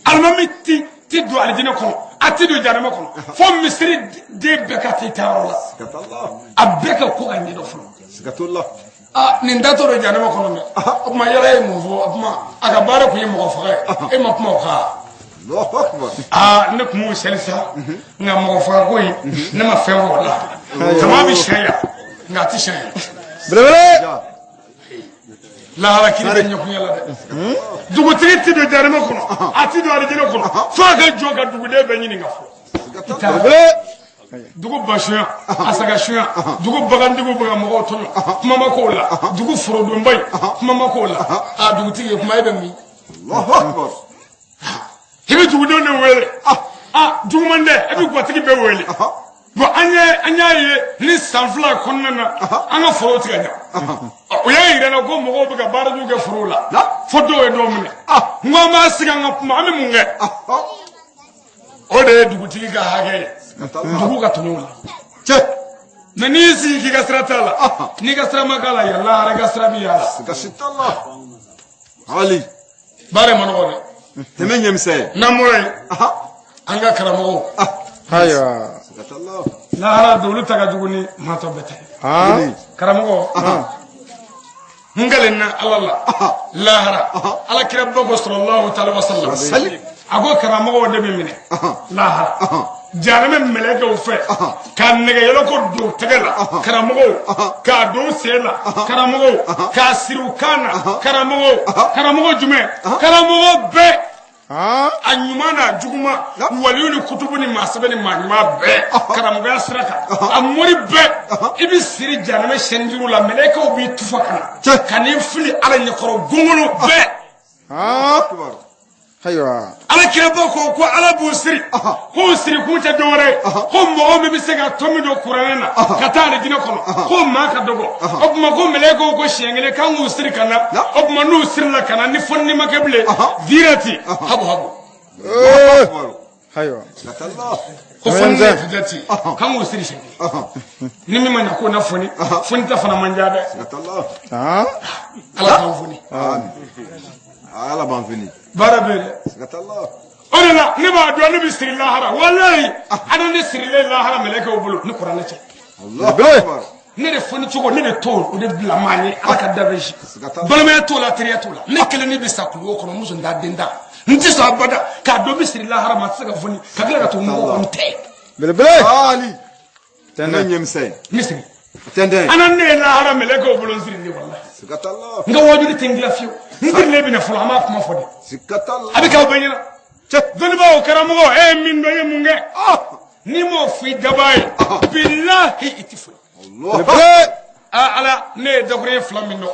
alimami ti don alijinɛ kɔnɔ, a ti don jahanama kɔnɔ, fo misiri den bɛɛ ka t'i taayɔrɔ la. Siga t'a la. A bɛɛ ka ko ka ɲɛdɔn fɔlɔ. Siga t'o la. Aa, nin datɔ don jahanama kɔnɔ dɛ, o tuma yala e ye mun fɔ? O tuma a ka baara kun ye mɔgɔ faga ye, e ma kuma o kan? Allahu akbar. Aa, ne kun b'u seli sa, nka mɔgɔ faga ko in, ne ma fɛn fɔ o la. Jama bɛ siyɛn yan, nka a tɛ siyɛn yan. Belebele. Ja. Lahara kiri bɛ ɲɛkunya la dɛ. Dugutigi ti don jahanama kɔnɔ, a ti don alijinɛ kɔnɔ, fo a ka jɔ ka duguden bɛɛ ɲininka fɔlɔ. Siga I t'a la. Belebele. Dugu basunya a saga sunya, dugu bagantigiw bɛ ka mɔgɔw tɔɲɔ, kuma ma k'o la. Dugu forodonba in, kuma ma k'o la. A dugutigi ye kuma, e bɛ min? Allahu akbar. I bɛ dugudenw de wele. A juguman tɛ, e bɛ gatigi bɛɛ wele. Bon, an y'a ye ni san 2 kɔnɔna na, an ka forow tigɛ ɲa. O y'a yira n na ko mɔgɔw bɛ ka baara jugu kɛ forow la, fo dɔw ye dɔw minɛ. N ko an b'a sigi, an ka kuma, an bɛ mun kɛ? O de ye dugutigi ka hakɛ ye, dugu ka tɔɲɔw la. Cɛ. Mais n'i y'i sigi k'i ka sira t'a la, n'i ka sira ma k'a la, yala hara ka sira b'i y'a la. Siga si t'a la. Ali. Baara in ma nɔgɔ dɛ. Tɛmɛ ɲɛmisɛn. N'an bɔra yen, an ka karamɔgɔw. Ayiwa. Siga t'a la. Lahara don, olu ta ka jugu ni maa tɔ bɛɛ ta ye. Karamɔgɔ, n kalenna Ala la, lahara Ala kira ba ko sallallahu taala wa sallam, Sali. a ko karamɔgɔw de bɛ minɛ lahara jahanamɛ mɛlɛkɛw fɛ, ka nɛgɛ yɔlɔko don tɛgɛ la karamɔgɔw, k'a don sen la karamɔgɔw, k'a siri u kan na karamɔgɔw. Karamɔgɔ jumɛn? Karamɔgɔ bɛɛ, a ɲuman n'a juguman, waliyu ni kutubu ni maa sɛbɛn ni maa ɲuman bɛɛ, karamɔgɔya sira kan, a mori bɛɛ, i bɛ siri jahanamɛ sɛnjuru la, mɛlɛkɛw b'i tufa ka na ka n'i fili Ala ɲɛkɔrɔ gongolo bɛɛ. Akbar. Ayiwa. Ala kiraba ko Ala b'u siri, k'o siri kun tɛ dɔwɛrɛ ye, ko mɔgɔ min bɛ se ka tɔn min don kuranɛ na ka taa alijinɛ kɔnɔ, ko maa ka dɔgɔ. O tuma ko mɛlɛkɛw ko siɲɛ kelen k'an k'u siri ka na. O tuma n'u sirila ka na, ni fɔni ma kɛ bilen, direct habu habu. Akbar. Ayiwa. Siga t'a la. Ko fɔni ne direct k'an k'u siri siɲɛ kelen, ni min ma ɲɛ k'o na fɔni, fɔni ta fana man diya dɛ. Siga t'a la. Ala k'an fɔni. Ala b'an fini. Baara bɛ yen dɛ. Siga t'a la. O de la ne b'a dɔn ne bɛ siri lahara, walayi, ala ne sirilen lahara mɛlɛkɛw bolo ni kuranɛ cɛ. Allahu akbar. Ne de fɔni cogo, ne de t'o o de bila maa ɲɛ, Ala ka da bɛ si. Siga t'a la. Balimaya t'o la, teriya t'o la. Ne kelen ne bɛ sa kuluwo kɔnɔ, muso n t'a den ta, n tɛ sɔn abada k'a dɔn bɛ siri lahara ma, a tɛ se ka fɔni ka tila ka to mɔgɔ kɔni tɛ. Belebele. Ali. Tɛmɛ Tɛnɛ. ɲɛmisɛn. N bɛ siri. Tɛntɛn. Ala ne ye lahara mɛlɛkɛw bolo, n siri ne walayi. Siga t'a la. N ka wajuli tɛ n dilan fiyewu, n sirilen bɛ na fɔlɔ, an b'a kuma fɔ de. Siga t'a la. A bɛ k'aw bɛɛ ɲɛna. Cɛ. Dɔnnibaaw, karamɔgɔ, e ye min dɔn, i ye mun kɛ? N'i m'o fɔ i dabaa ye, bilahi, i ti foyi. Allahu. Belebele. Aa Ala, ne ye dakuruɲɛ 2 min dɔn,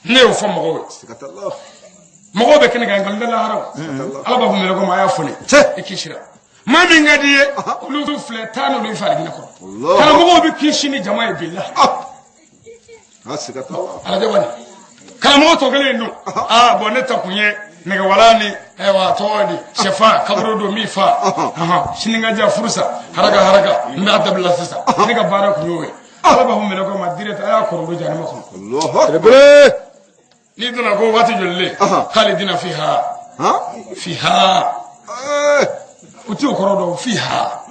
ne y'o fɔ mɔgɔw ye. Siga t'a la. Mɔgɔw bɛ kɛnɛ kan, nkalon tɛ lahara o. Ala b'a fɔ mɛlɛkɛw ma, a y'a fɔ ne. Cɛ. I kisira maa min ka di i ye, olu filɛ, taa n'olu ye fariginɛ kɔrɔ. Allah. Karamɔgɔw bɛ kisi ni jama ye, bilahi. Ah, siga t'a la. Alajɛ wani karamɔgɔ tɔ kelen in dun. Aa bɔn, ne ta kun ye nɛgɛwala ni ayiwa, a tɔgɔ ye di, sɛfan kaburu don min fa, sininkajɛ furusa haraka haraka, n b'a dabila sisan. Ne ka baara kun y'o ye. Ala b'a fɔ mɛlɛkɛw ma direct, a y'a kɔrɔ don jahanama kɔnɔ. Allahu akbar. Belebele. N'i donna ko waati joli le khalidina fiha. Han? Fiha. Eh. U t'o kɔrɔ dɔn, fiha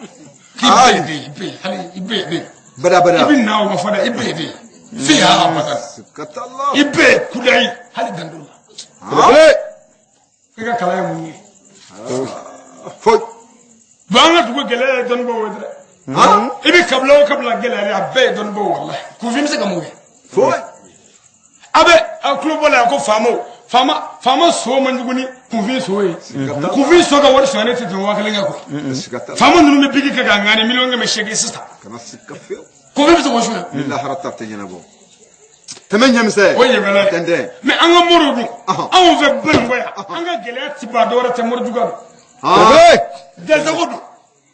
k'i bɛ yen de, i bɛ yen hali, i bɛ yen de. Bada I bada. bɛ na, o ma fɔ dɛ, i bɛ yen de, fiha abadan. Siga t'a la. I bɛ yen kudayi, hali dand'o la. Belebele. I ka kalan ye mun ye? Foyi. Bon, an ka dugu gɛlɛya ye dɔnnibaaw ye dɛ. Han? I bɛ kabila o kabila gɛlɛya, a bɛɛ ye dɔnnibaaw, walahi. Kunfin bɛ se ka mun kɛ? Foyi. A bɛ a tulo bɔ la yan ko faamaw, faama faama so man jugu ni kunfin so ye. Kunfin so ka wari sonyani tɛ tɛmɛ 1000 kan koyi. Siga t'a la. Faama ninnu bɛ bigi kɛ k'a ŋani 800 000 sisan. Kana siga fiyewu. Kunfin bɛ se k'o sonya? Ni lahara ta tɛ ɲɛnabɔ. Tɛmɛ ɲɛmisɛn. O ye ɲɛfɛla ye. Tɛntɛn. Mais an ka moriw dun, anw fɛ Banikɔ yan, an ka gɛlɛya ti ban, dɔwɛrɛ tɛ, mori juguya don. Belebele. Dɛsɛko don.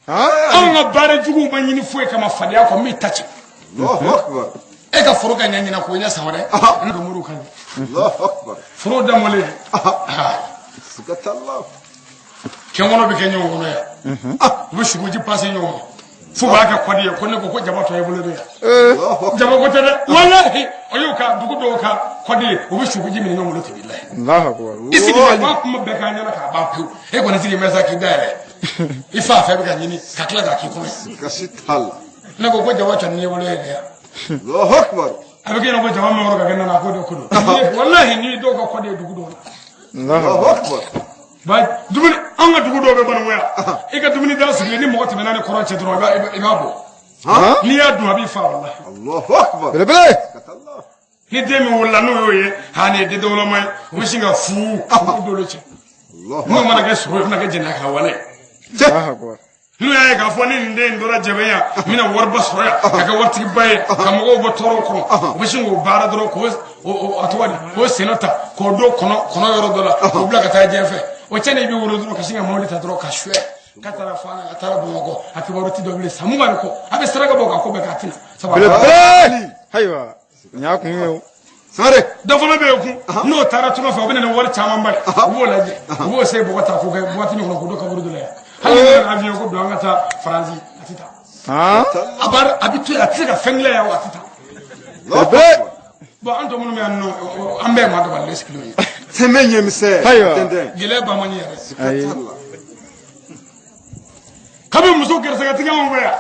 Anw ka baara juguw ma ɲini foyi kama fadenya kɔ, min ta ci. Allahu akbar. E ka foro ka ɲɛ ɲina k'o ɲɛ san wɛrɛ ne ka moriw ka ɲɛ. Allahu akbar. Foro damɔlen. Siga t'a la. Kɛnkɔnɔ bɛ kɛ ɲɔgɔn kɔnɔ yan, u bɛ suguji pase ɲɔgɔn ma fo b'a kɛ kɔdi ye ko ne ko ko jaba tɔ ye bolo bɛ yan. Allahu akbar. Jaba ko tɛ dɛ, walahi, o y'u ka dugu dɔw ka kɔdi ye, u bɛ suguji minɛ ɲɔgɔn bolo ten, bilahi. Allahu akbar. I sigi bɛ ba kuma bɛɛ k'a ɲɛna k'a ban pewu, e kɔni sigi bɛ sa k'i da yɛlɛ, i fa fɛ bɛ ka ɲini ka tila k'a k'i kɔnɔ. Siga si t'a la. Ne ko ko jaba tɔ ni ye bolo ye dɛ yan. Allahu akbar. A bɛ kɛ ko jama min yɔrɔ ka kɛ nana ko de ko don, walahi, ni dɔw ka kɔdi ye dugu dɔw la. Allahu Allahu akbar. akbar. Ba dumuni, an ka dugu dɔw bɛ Banikɔ yan, i ka dumuni da sigilen ni mɔgɔ tɛmɛna ni kɔrɔ cɛ dɔrɔn, i b'a bɔ. N'i y'a dun, a b'i fa, walahi. Allahu akbar. Belebele. Siga t'a la. Ni den min wolola n'o y'o ye, ha, nin ye den dawolama ye, u bɛ sin ka fuu, u b'u dolo cɛ. Allahu N'o mana kɛ sogo ye, o bɛna kɛ jɛnɛya ka wale. Allahu akbar. N'u y'a ye k'a fɔ ni nin den in tora jɛbɛ yan n bɛna wariba sɔrɔ yan ka kɛ waritigiba ye ka mɔgɔw bɔ tɔɔrɔ kɔnɔ u bɛ sin k'o baara dɔrɔn k'o a tɔgɔ di k'o senna ta k'o don kɔnɔ yɔrɔ dɔ la k'o bila ka taa diɲɛ fɛ o cɛ de b'i wolo dɔrɔn ka sin ka mobili ta dɔrɔn ka suɲɛ ka taara fana ka taara Bamakɔ a kibaru ti dɔ bilen san 20 ni kɔ a bɛ saraka bɔ ka ko bɛɛ k'a tɛna sabu Belebele. Ayiwa. Nin y'a kun ye o. Sangare. Dɔ fana bɛ yen kun n'o taara tunga fɛ o bɛ na ni wari camanba ye u b'o lajɛ u b'o se bɔgɔ ta k'o kɛ boîte min kɔnɔ k'o don kaburu dɔ la yan hali ni nana avion ko don an ka taa Faransi a tɛ taa Han. a b'a a bɛ to yen a tɛ se ka fɛn dilan yan wa a tɛ taa Belebele. bon an tɔ minnu bɛ yan nɔ an bɛɛ ye maa dabalilen sigilenw ye Tɛmɛ ɲɛmisɛn. Ayiwa. Tɛntɛn. gɛlɛya ban man di yɛrɛ Ayi. kabi muso gɛrɛsɛgɛtigi anw fɛ yan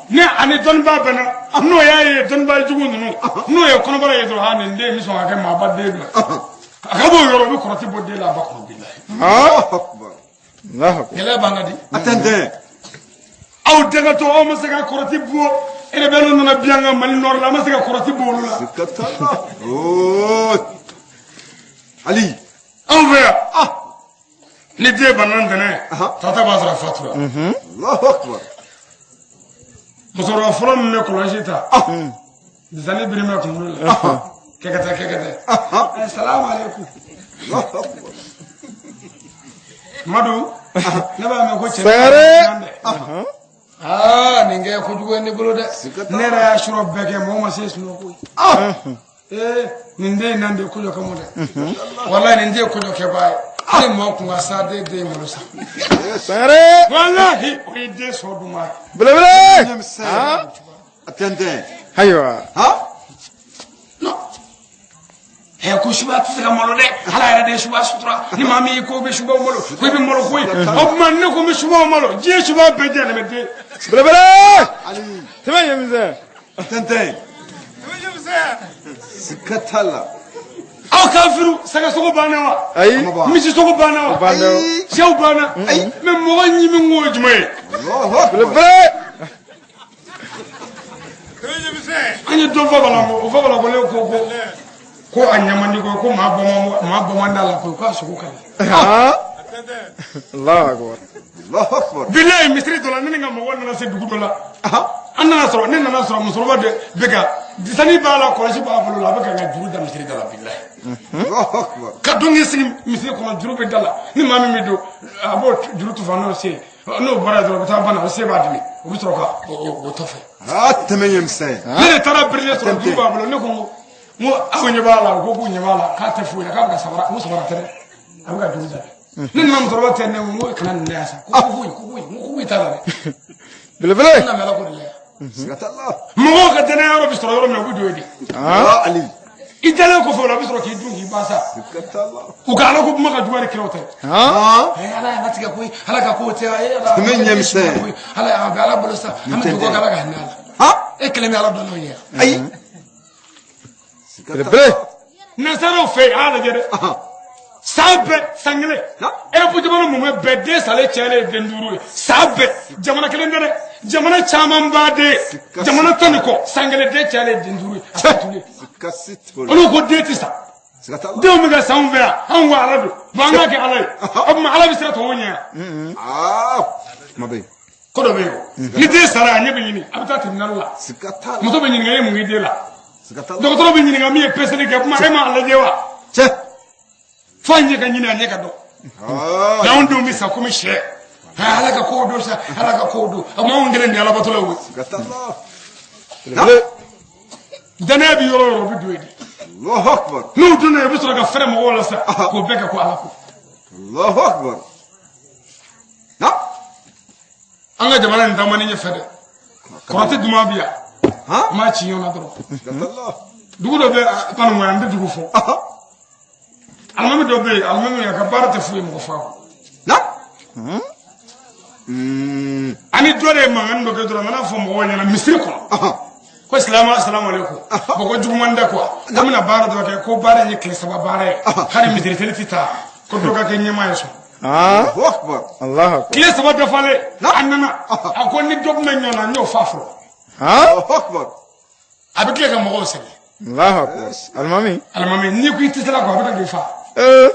ne ani dɔnnibaa bɛnna n'o y'a ye dɔnnibaa jugu ninnu n'o ye kɔnɔbara ye dɔrɔn ha nin den bɛ sɔn ka kɛ maaba den bila a ka b'o yɔrɔ u bɛ kɔrɔti bɔ den la a ba kɔnɔ bilahi Han. Allahu akbar. Allahu akbar. gɛlɛya b'an kan di A tɛntɛn. aw denkɛ to aw ma se ka kɔrɔti bɔ rebelle nana bi an ka Mali nord la an ma se ka kɔrɔti bɔ olu la Siga t'a la. Oh. Ali. anw fɛ yan ni den banna ntɛnɛn tata b'a sɔrɔ a fatura Allahu akbar. musokɔrɔba fɔlɔ min bɛ kɔlɔsi ta bisani birimɛ kunkolo la kɛkɛtɛ kɛkɛtɛ salamu aleykum Allahu akbar. Madu ne b'a mɛn ko cɛ Sangare. aa nin kɛ kojugu ye ne bolo dɛ ne yɛrɛ y'a sɔrɔ bɛɛ kɛ mɔgɔ ma se sunɔgɔ koyi ee nin den in nan de ye kojo kɛ mɔ dɛ walayi nin den ye kojo kɛbaa ye hali mɔgɔ kun ka sa den den in bolo sa Sangare. walahi o ye den sɔ dun ma ye Belebele. Ɲɛmisɛn. A tɛntɛn. Ayiwa. Ha? ɛ ko suba tɛ se ka malo dɛ ala yɛrɛ de ye suba sutura ni maa min y'i ko bɛ subaw malo ko i bɛ malo koyi o tuma ne ko n bɛ subaw malo diɲɛ suba bɛɛ diya ne bɛ den Belebele. Ali. Tɛmɛ ɲɛmisɛn. A tɛntɛn. Siga t'a la. aw kafiru sagasogo banna wa Ayi. misisogo banna wa Banna o. sɛw banna mɛ mɔgɔ ɲimi ko ye jumɛn ye Allahu akbar. Belebele. an ye dɔ fɔ bala o fɔ bala ko ne ko ko ko a ɲamandi ko ko maa bɔ maa bɔ man d'a la ko k'a sogo ka di Han. Allahu akbar. Allahu akbar. bilayi misiri dɔ la ne ni n ka mɔgɔw nana se dugu dɔ la an nana sɔrɔ ne nana sɔrɔ musokɔrɔba de bɛ ka disani b'a la kɔlɔsi b'a bolo la a bɛ ka n ka juru da misiri da la bilayi Allahu akbar. ka don k'i sigi misiri kɔnɔ juru bɛ da la ni maa min bɛ don a b'o juru tufa n'o se n'o bɔra dɔrɔn o bɛ taa banna o se b'a dimi o bɛ sɔrɔ ka o tɔfɛ A tɛmɛ ɲɛmisɛn. ne de taara birilen sɔrɔ juru b'a bolo ne ko n ko aw ɲɛ b'a la u ko k'u ɲɛ b'a la k'a tɛ foyi la k'a bɛ ka samara n ko samara tɛ dɛ a bɛ ka juru da ne nana musokɔrɔba tɛ ne ko n ko kana nin da yan sa ko foyi ko foyi n ko foyi t'a la dɛ Belebele. n nana ala ko de la yan Siga t'a la. mɔgɔw ka danaya yɔrɔ bɛ sɔrɔ yɔrɔ min na u bɛ don yen de Han. Ali. i dalen kɔfɛ o la a bɛ sɔrɔ k'i dun k'i ba sa Siga t'a la. u ka ala ko kuma ka jugu ni kiraw ta ye Han. Ha? ala y'a latigɛ koyi ala ka kow tɛ ala Tɛmɛ ɲɛmisɛn. ala a bɛ ala bolo sa an bɛ dugawu kɛ ala ka hinɛ a la Ha? e kelen bɛ ala dɔn n'o ye Ayi. Siga t'a la. Belebele. nasaraw fɛ yen a y'a lajɛ dɛ san bɛɛ san kelen Europe jamana mumɛ bɛɛ den salen cayalen ye den 5 ye san bɛɛ jamana kelen tɛ dɛ jamana caman b'a den jamana 10 ni kɔ san kelen den cayalen ye den 5 ye a fatulen Siga si t'o la. olu ko den tɛ sa Siga t'a la. denw bɛ ka san anw fɛ yan anw ko ala don bon an k'a kɛ ala ye o tuma ala bɛ sira tɔw ɲɛ yan Ah. Kuma bɛ yen. ko dɔ bɛ yen o ni den sara a ɲɛ bɛ ɲini a bɛ taa tribunal la Siga t'a la. muso bɛ ɲininka e ye mun k'i den la Siga t'a la. dɔgɔtɔrɔ bɛ ɲininka min ye peseli kɛ kuma e m'a lajɛ wa Cɛ. fo a ɲɛ ka ɲini a ɲɛ ka dɔn Ah. n'anw denw bɛ sa komi sɛ ala ka kow don sa ala ka kow don a ma anw kelen de alabatɔlaw ye Siga t'a la. Belebele. danaya bɛ yɔrɔ o yɔrɔ o bɛ don yen de Allahu akbar. n'u donna yen u bɛ sɔrɔ ka fɛrɛ mɔgɔw la sa k'o bɛɛ kɛ ko ala ko Allahu akbar. Na. an ka jamana nin taama ni ɲɛfɛ dɛ kɔrɔtɛ duman bi yan Ha? n b'a ci ɲɔgɔn na dɔrɔn Siga t'a la. dugu dɔ bɛ Banumu yan n tɛ dugu fɔ alimami dɔ bɛ yen alimami a ka baara tɛ foyi ye mɔgɔ fa kɔ Na. ani dɔ de ye mankan dɔ kɛ dɔrɔn a nana fɔ mɔgɔw ɲɛna misiri kɔnɔ ko silamɛ salamu aleykum bon ko juguman tɛ quoi ko n bɛna baara dɔ kɛ ko baara in ye tile 3 baara ye hali misiri seli tɛ taa ko dɔ ka kɛ ɲɛmaa ye sɔn Han. Allahu akbar. Allahu akbar. tile 3 dafalen a nana a ko ni dɔ bɛna ɲɔgɔn na n y'o fa fɔlɔ Han. Allahu akbar. a bɛ tila ka mɔgɔw sɛgɛn Allahu akbar. Alimami. alimami n'i ko i tɛ se la quoi a bɛ taa k'i fa Eh.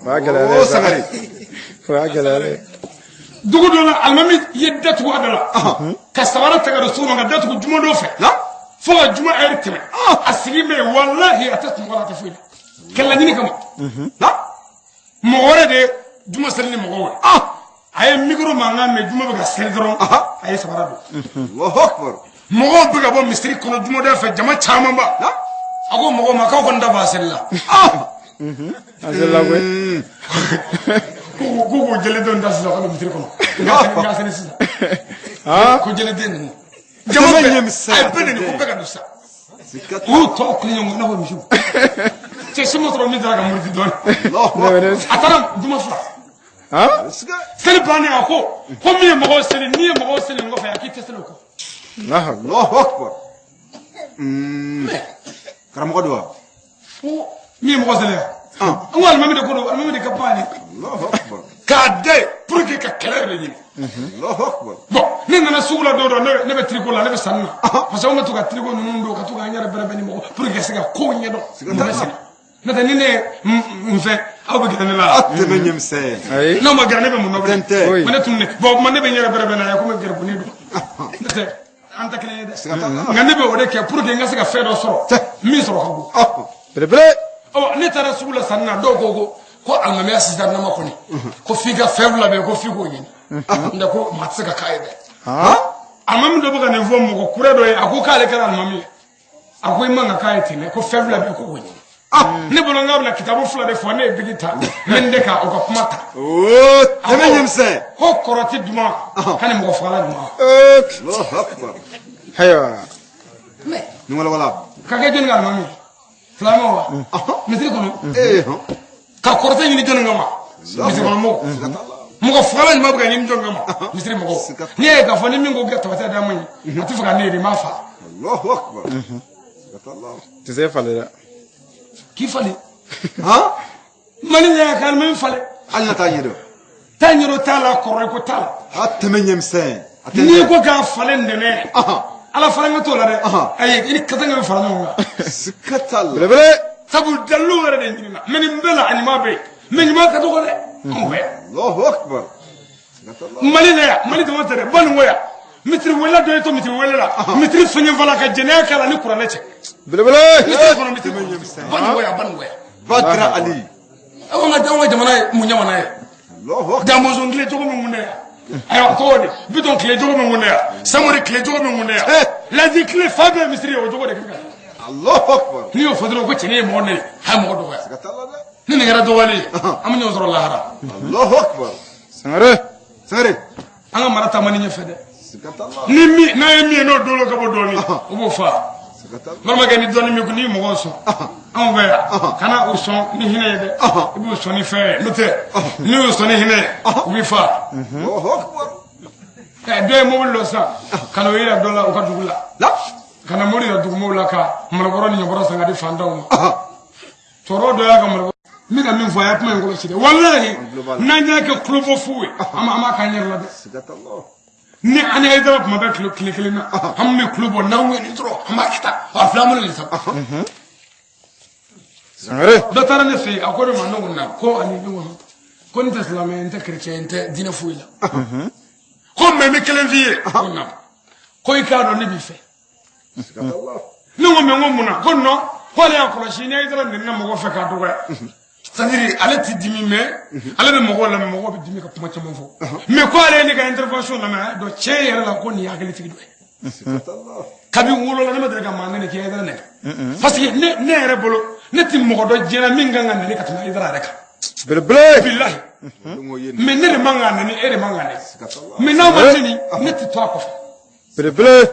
O y'a gɛlɛyalen O ye sa. Sangare. O y'a gɛlɛyalen ye. Dugu dɔ la, alimami ye datugu a da la ka sabara ta ka don so kɔnɔ ka datugu juma dɔ fɛ fo ka juma ɛri tɛmɛ. A sigi bɛ yen, walahi, a tɛ sunɔgɔ la, a tɛ foyi la, kɛlɛlaɲini kama. Mɔgɔ wɛrɛ de ye juma seli ni mɔgɔw ye. A ye micro mankan mɛn, juma bɛ ka seli dɔrɔn, a ye sabara don. Allahu akbar. Mɔgɔw bɛ ka bɔ misiri kɔnɔ jumada fɛ, jama camanba. A ko mɔgɔw ma k'aw kɔni da bɔ a seli la. A selila koyi. K'u k'o jelidenw da sisan ka don misiri kɔnɔ, n ka seli sisan. Ko jeliden ninnu, jama Jama bɛɛ ɲɛmisɛn. A ye bɛɛ neni ko bɛɛ ka don sisan. Siga U y'u tɔw kile ɲɔgɔn i n'a fɔ misiw. Cɛ si ma sɔrɔ min taara ka muruti dɔɔnin. Allahu Ne akbar. bɛ A taara juma fila. Siga. Seli bannen, a ko min ye mɔgɔw seli, n'i ye mɔgɔw seli n kɔfɛ, a k'i tɛ seli o kɔ. Allahu akbar. Allahu akbar. Karamɔgɔ don wa? Ko min ye mɔgɔ seli yan, n ko alimami de ko don, alimami de ka ban ye. Allahu akbar. K'a da yen pour que ka kɛlɛ yɛrɛ ɲini. Allahu akbar. Bon, ne nana sugu la don dɔ, ne bɛ tricot la, ne bɛ sanni na, parce que anw bɛ to ka tricot ninnu don ka to k'an yɛrɛ bɛrɛbɛn ni mɔgɔ pour que ka se ka kow ɲɛdɔn. Mun bɛ sen na? N'o tɛ, ni ne ye n fɛ, aw bɛ gɛrɛ ne la. A tɛmɛ ɲɛmisɛn. Ayi. N'aw ma gɛrɛ ne bɛ mun nɔ bilen? Tɛ. Oui. Ma ne tun ne bon, ma ne bɛ n yɛrɛ bɛrɛbɛn n'a ye komi gɛrɛbunin don. N'o tɛ, an tɛ kelen ye dɛ. Siga t'a la. Nka ne bɛ o de kɛ pour que n ka se ka fɛn dɔ sɔrɔ min sɔrɔ ka go. Belebele. Ɔ, ne taara sugu la sanni na, dɔw ko alimamiya sisan nama kɔni, ko f'i ka fɛn fila bɛ yen, ko f'i k'o ɲini, n tɛ ko maa tɛ se ka k'a ye dɛ. Alimami dɔ bɛ ka nin fɔ mɔgɔ kura dɔ ye, a ko k'ale kɛra alimami ye, a ko i man ka k'a ye ten dɛ, ko fɛn fila bɛ yen ko k'o ɲini. Ne bolo n k'a bɛna kitabu fila de fɔ, ne ye bigi ta n bɛ n de ka o ka kuma ta. O tɛmɛ ɲɛmisɛn. Ko kɔrɔti duman ka ni mɔgɔ fagala duman. Ok. Allahu akbar. Ayiwa. Nin wala wala. Ka kɛ jɔnni ka alimami ye? Silamɛw wa misiri kɔnɔ? Eh hɔn. Ka kɔrɔtɛ ɲini jɔnni kama? Misiri kɔnɔ mɔgɔw. Siga t'a la. Mɔgɔ fagala ɲuman bɛ ka ɲini jɔn kama? Misiri mɔgɔw. Siga. N'i y'a ye k'a fɔ ni min ko k'i ka tabatiya d'a ma ɲi, a tɛ fɛ ka ne yɛrɛ, i m'a fa. Allahu akbar. Siga t'a la. Tɛ se falen dɛ. K'i falen. Han? Mali la yan, ka alimami falen. Hali na t'a ɲɛdɔn. Taa ɲɛdɔn t'a la, kɔrɔ ko t'a la. A tɛmɛ ɲɛmisɛn. A tɛ N'i ko k'a falen ntɛnɛn, ala falen ka t'o la dɛ. Ayi, i ni kasange bɛ fara ɲɔgɔn kan. Siga t'a la. Belebele. Sabu dalilu yɛrɛ de ɲinina mɛ nin bɛɛ la, a ɲuman bɛ yen mɛ ɲuman ka dɔgɔ dɛ anw fɛ yan. Allahu akbar. Siga t'a la. Mali la yan, Mali dama tɛ dɛ, Baninko yan, misiri wele dɔ ye to misiri wele la, misiri fɛnɲɛfala ka jɛnɛya kɛ la ni kuranɛ cɛ. Belebele. Misiri kɔnɔ, misiri kɔnɔ, Baninko yan, Baninko yan. Badra Ali. Anw ka jamana ye mun jamana ye? Allahu akbar. Damɔzɔn tile cogo min kun dɛ yan, ayiwa, tɔgɔ di Bitɔn tile cogo min kun dɛ yan, Samori tile cogo min kun dɛ yan, Laji tile fa bɛɛ misiri ye o cogo de kɛ ka. Allahu akbar. N'i y'o fɔ dɔrɔn ko cɛnin ye mɔgɔ neni, a ye mɔgɔ dɔgɔya. Siga t'a la dɛ. Ni nin kɛra dɔgɔyali ye, an bɛ ɲɔgɔn sɔrɔ lahara. Allahu akbar. Sangare. Sangare. An ka mara taama ni ɲɛfɛ dɛ. Siga t'a la. Ni min n'a ye min ye n'o dolo ka bɔ dɔɔnin, o b'o fa. Siga t'a la. Balimakɛ, ni dɔɔnin min kun n'i mɔgɔw sɔn anw fɛ yan, kana u sɔn ni hinɛ ye dɛ, i b'u sɔn ni fɛn ye. N'o tɛ, n'i y'u sɔn ni hinɛ ye, u b'i fa. Allahu akbar. Ɛ, dɔ ye mobili dɔ san ka n'o yira dɔ la u ka dugu la. La. Ka na mobili yira dugumɔgɔw la ka malobɔrɔ ni ɲɔbɔrɔ san ka di fantanw ma. Cɛkɔrɔba dɔ y'a ka malobɔrɔ, n bɛ ka min fɔ, a ye kuma in kɔlɔsi dɛ, walahi, n'an y'a kɛ kulobɔ fu ye, an b'a k'an yɛrɛ la dɛ. Siga t'a la. Ni an ye Hayidara kuma bɛɛ tile kelen na, an bɛ kulo bɔ n'anw ye nin dɔrɔn, an b'a kɛ tan, a filɛ, an bolo nin sa. Sangare. Dɔ taara ne fɛ yen, a ko ne ma, ne ko na ko ani ne ko ko n tɛ silamɛ ye, n tɛ chrétien ye, n tɛ diinɛ foyi la. Ko mɛ n bɛ kelen f'i ye. Ko na ko i k'a dɔn ne b'i fɛ. Siga t'a la. Ne ko mɛ, n ko mun na? Ko non, ko ale y'a kɔlɔsi ni Hayidara nɛnina mɔgɔ fɛ k'a dɔgɔya, c'est à dire ale ti dimi mɛ ale bɛ mɔgɔw lamɛn, mɔgɔw bɛ dimi ka kuma caman fɔ, mais ko ale ye ne ka intervention lamɛn, a y'a dɔn tiɲɛ yɛrɛ la ko nin ye hakilitigi dɔ ye. Siga t'a la. Kabi n wolola, ne ma deli ka maa nɛni k'i Hayidara nɛni, parce que ne yɛrɛ bolo, ne ti mɔgɔ dɔn diɲɛ na min kan ka nɛni ka tɛmɛ Hayidara yɛrɛ kan. Belebele. Bilahi. Don o ye nin. Mais ne de man ka nɛni, e de man ka nɛni. Siga t'a la. Mais n'a ma nɛni, ne ti to a kɔfɛ. Belebele.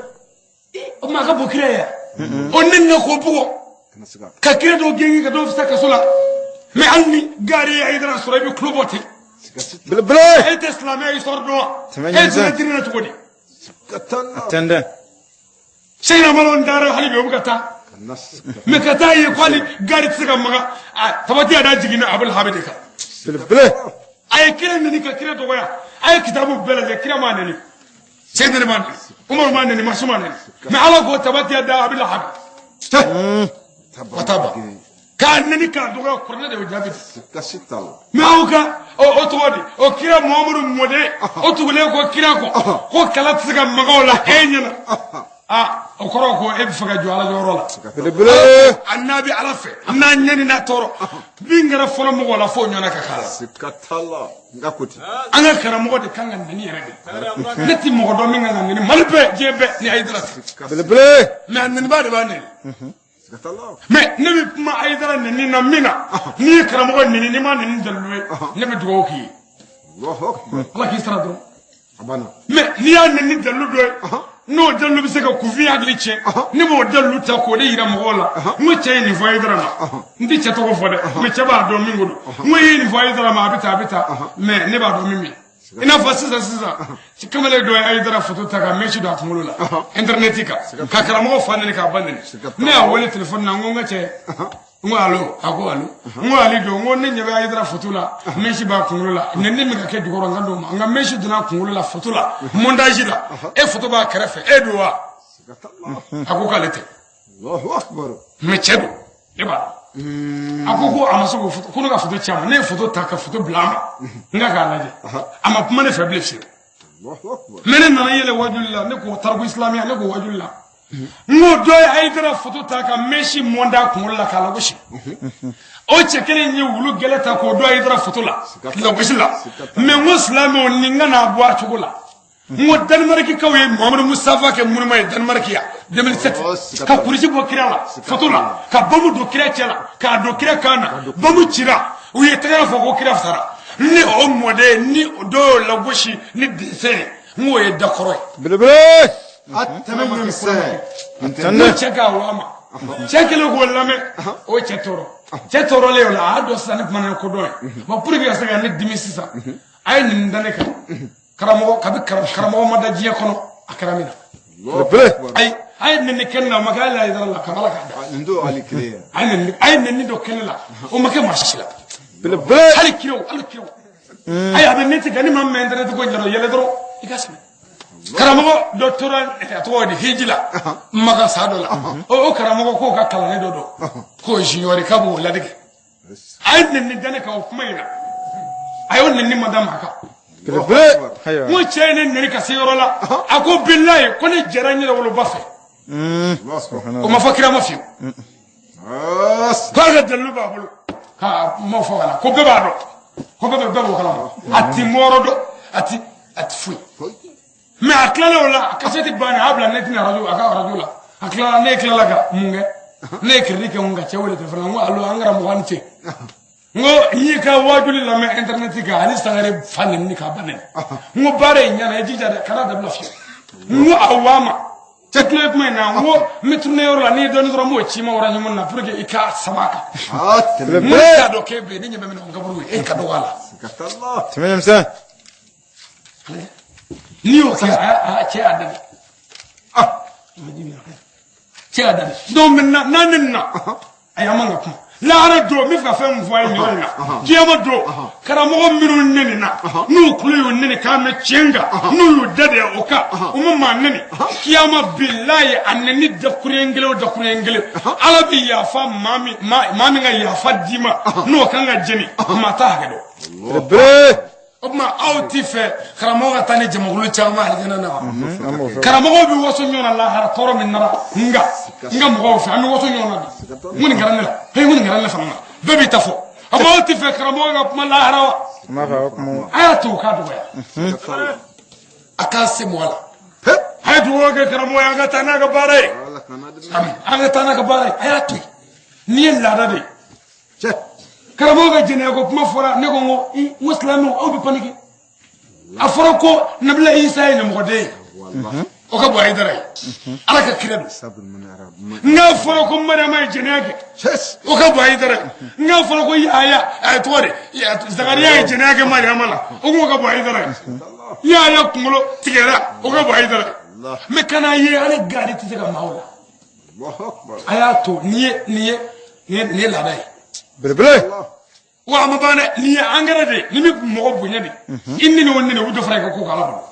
O maa ka bon kira ye o nɛni na k'o bugɔ. Kana siga. Ka kira dɔw gɛn ka dɔw fisa kaso la, mais hali ni gari ye Hayidara sɔrɔ, i bɛ tulo bɔ ten. Siga t'a Belebele. E tɛ silamɛ histoire dɔn wa? Tɛmɛ E ɲɛmisɛn. donna diinɛ na cogo di? Siga t'a la. Tɛndɛn. Seyina Malo taara, hali bi o bɛ ka taa. Kana siga. Mais ka taa ye ko hali gari tɛ se ka maga a tabati a da jiginna Abul Habi de kan. Belebele. A ye kira neni ka kira dɔgɔya, a ye kitabu bɛɛ lajɛ, kira m'a neni, Seyidina m'a neni, Umaru m'a neni, Masu m'a neni, mais Ala ko tabati a da Abul Habi. Wataba. K'a neni k'a dɔgɔya, kuranɛ de y'o jaabi di. Siga si t'a la. Mɛ aw ka o tɔgɔ di, o kira Muhamadu mɔden, o tugulen ko kira kɔ, ko kala tɛ se ka maga o la e ɲɛna. Aa, o kɔrɔ ko e bɛ fɛ ka jɔ Ala jɔyɔrɔ la. Belebele. A n'a bɛ Ala fɛ, n'a ɲɛni n'a tɔɔrɔ min kɛra fɔlɔ mɔgɔw la, f'o ɲɔgɔnna ka k'a la. Siga t'a la. N ka ko ten. An ka karamɔgɔ de kan ka nɛni yɛrɛ de. Ne ti mɔgɔ dɔn min kan ka nɛni Mali bɛɛ, diɲɛ bɛɛ ni Hayidara tɛ. Belebele. Mɛ a nɛnibaa de b'a nɛni. Siga t'a la. Mɛ ne bɛ kuma Hayidara nɛni na min na, n'i ye karamɔgɔ nɛni, n'i ma nɛni dalilu ye, ne bɛ dugawu k'i ye. Allahu akbar. Ala k'i sara dɔrɔn. A banna. Mɛ n'i y'a nɛni dalilu dɔ ye, n'o dalilu bɛ se ka kunfin hakili tiɲɛ, ne b'o dalilu ta k'o de yira mɔgɔw la. N ko cɛ ye nin fɔ Hayidara ma, n tɛ cɛ tɔgɔ fɔ dɛ, mɛ cɛ b'a dɔn min ko don. N ko i ye nin fɔ Hayidara ma, a bɛ tan, a bɛ tan, mɛ ne b'a dɔn min bɛ i n'a fɔ sisan sisan, kamalen dɔ ye Hayidara foto ta ka mèche don a kunkolo la internet kan, ka karamɔgɔ fa neni k'a ba neni. Ne y'a wele telefɔni na, n ko n ka cɛ, n ko alo, a ko alo, n ko ale don, n ko ne ɲɛ bɛ Hayidara foto la, mèche b'a kunkolo la, nɛni min ka kɛ jukɔrɔ, n ka d'o ma, n ka mèche donna a kunkolo la foto la, montage la, e foto b'a kɛrɛfɛ, e don wa? Siga t'a la. A ko k'ale tɛ. Allahu akbar. Mɛ cɛ don, ne b'a dɔn. A ko ko a ma se k'o foto, ko ne ka foto ci a ma. Ne ye foto ta ka foto bila a ma, n ka k'a lajɛ, a ma kuma ne fɛ bilen fiyewu. Allahu akbar. Mɛ ne nana yɛlɛ wajuli la, ne k'o tariku isilamɛya, ne k'o wajuli la, n ko dɔ ye Hayidara foto ta ka mèche monter a kunkolo la k'a lagosi. O cɛ kelen ye wulu gɛlɛ ta k'o don Hayidara foto la lagosi la. Mɛ n ko silamɛw, nin ka n'a bɔ a cogo la. N ko Danimarikikaw ye Muhamadu Mustafa kɛ monument ye Danemark yan 2007, ka kurusi bɔ kira la foto la, ka bɔmu don kira cɛ la, k'a don kira kan na, bɔmu cira, u ye tɛgɛrɛ fɔ ko kira sara. Ni o mɔden ni dɔw y'o lagosi ni dessin ye, n k'o ye dakɔrɔ ye. Belebele. A tɛmɛ ɲɛmisɛn. N'o cɛ k'a wa ma, cɛ kɛlen k'o lamɛn, o ye cɛ tɔɔrɔ. Cɛ tɔɔrɔlen o la, a y'a dɔn sisan ne kuma na ko dɔn ye. Bon, pour que ka se ka ne dimi sisan, a ye nin da ne kan. Karamɔgɔ kabi karamɔgɔ ma da diɲɛ kɔnɔ, a kɛra min na. Belebele. Ayi, a ye nɛni kɛ ne la, o ma kɛ hali Hayidara la, kabala k'a da. Nin don hali kelen ye. A ye nɛni dɔ kɛ ne la, o ma kɛ maa si la. Belebele. Hali kiraw, hali kiraw. Ayi, a bɛ ne tigɛ ni maa min internet ko ɲɛdɔn, yɛlɛ dɔrɔn i ka sɛbɛn. Karamɔgɔ dɔ tora, a tɔgɔ di, hiji la Maka sa dɔ la, o karamɔgɔ k'o ka kalanden dɔ don k'o junior, k'a b'o ladege. A ye nɛni da ne kan o kuma in na, a y'o nɛni ma da maa kan. Belebele. Ayiwa. N ko cɛ ye ne nɛni ka se yɔrɔ la, a ko bilayi, ko ne jɛra n yɛrɛ woloba fɛ. O ma fɔ kira ma fiyewu. K'a ka dalilu b'a bolo k'a ma fɔ ka na, ko bɛɛ b'a dɔn, ko bɛɛ b'o kalama, a ti mɔrɔ dɔn, a ti foyi. Mɛ a tilala o la, a kasɛti bannen, a y'a bila ne tɛna arajo, a ka arajo la. A tilala, ne tilala ka mun kɛ? Ne ye crédit kɛ n ka cɛ wele telefɔni na, n ko alo, an karamɔgɔ, an ni ce. N ko n y'i ka wajuli lamɛn internet kan, ani Sangare fa nɛni k'a ba nɛni. N ko baara in ɲɛna, i jija dɛ, kana dabila fiyewu. N ko a wa ma cɛ tile kuma in na, n ko n bɛ tourner yɔrɔ la, n'i ye dɔɔnin sɔrɔ, n b'o ci ma orange money na pour que i ka saba kan. N ko ne t'a dɔn k'e bɛ yen, ne ɲɛ bɛ min na, o kaburu ye, e ka dɔgɔ a la. Tɛmɛ ɲɛmisɛn. N'i y'o kɛ, a cɛ y'a dɛmɛ, cɛ y'a dɛmɛ. Donc maintenant, n'an ne na, ayi, an man ka kuma lahara don. N bɛ fɛ ka fɛn min fɔ a ye nin yɔrɔ in na, kiyama don, karamɔgɔ minnu nɛnina, n'u tulo y'u nɛni k'a mɛn tiɲɛ kan, n'u y'u da de o kan, u ma maa nɛni, kiyama bilayi, a nɛni dakuruɲɛ kelen o dakuruɲɛ kelen, Ala bɛ yafa maa min, maa min ka yafa d'i ma, n'o kan ka jeni, maa t'a hakɛ dɔn. Belebele. O tuma aw ti fɛ karamɔgɔ ka taa ni jamakulu caman alijana na wa? An b'o fɛ. Karamɔgɔw bɛ waso ɲɔgɔn na lahara tɔɔrɔ min nana, nka n ka mɔgɔw fɛ, an bɛ waso ɲɔgɔn na bi. N ko nin kɛra ne la, he, n ko nin kɛra ne fana na, bɛɛ b'i ta fɔ. A ko aw ti fɛ karamɔgɔ ka kuma lahara wa? An b'a fɛ a ka kuma. A y'a to o k'a dɔgɔya, a k'a se mɔgɔ la. A ye dugawu kɛ karamɔgɔ ye, an ka taa n'a ka baara ye. Ami, an ka taa n'a ka baara ye. A y'a to yen, n'i ye laada de ye. Karamɔgɔ ka jɛnɛya ko kuma fɔra, ne ko n ko n ko silamɛw, aw bɛ paniquer. A fɔra ko Nabila Isa ye ɲamɔgɔden ye, o ka bɔ Hayidara ye, Ala ka kira don. N'a fɔra ko Mariama ye jɛnɛya kɛ, o ka bɔ Hayidara ye. N'a fɔra ko Yaya, a ye tɔgɔ de, Zakariya ye jɛnɛya kɛ Mariama la, o ko ka bɔ Hayidara ye. Yaya kunkolo tigɛra, o ka bɔ Hayidara ye. Mɛ kana ye, ale gari tɛ se ka maaw la. A y'a to, nin ye laada ye. Belebele. Wa a ma ban dɛ, nin ye angɛrɛ de ye, ni min mɔgɔ bonya de, i nini o nini, o bɛ dɔ fara i ka ko kan Ala bolo.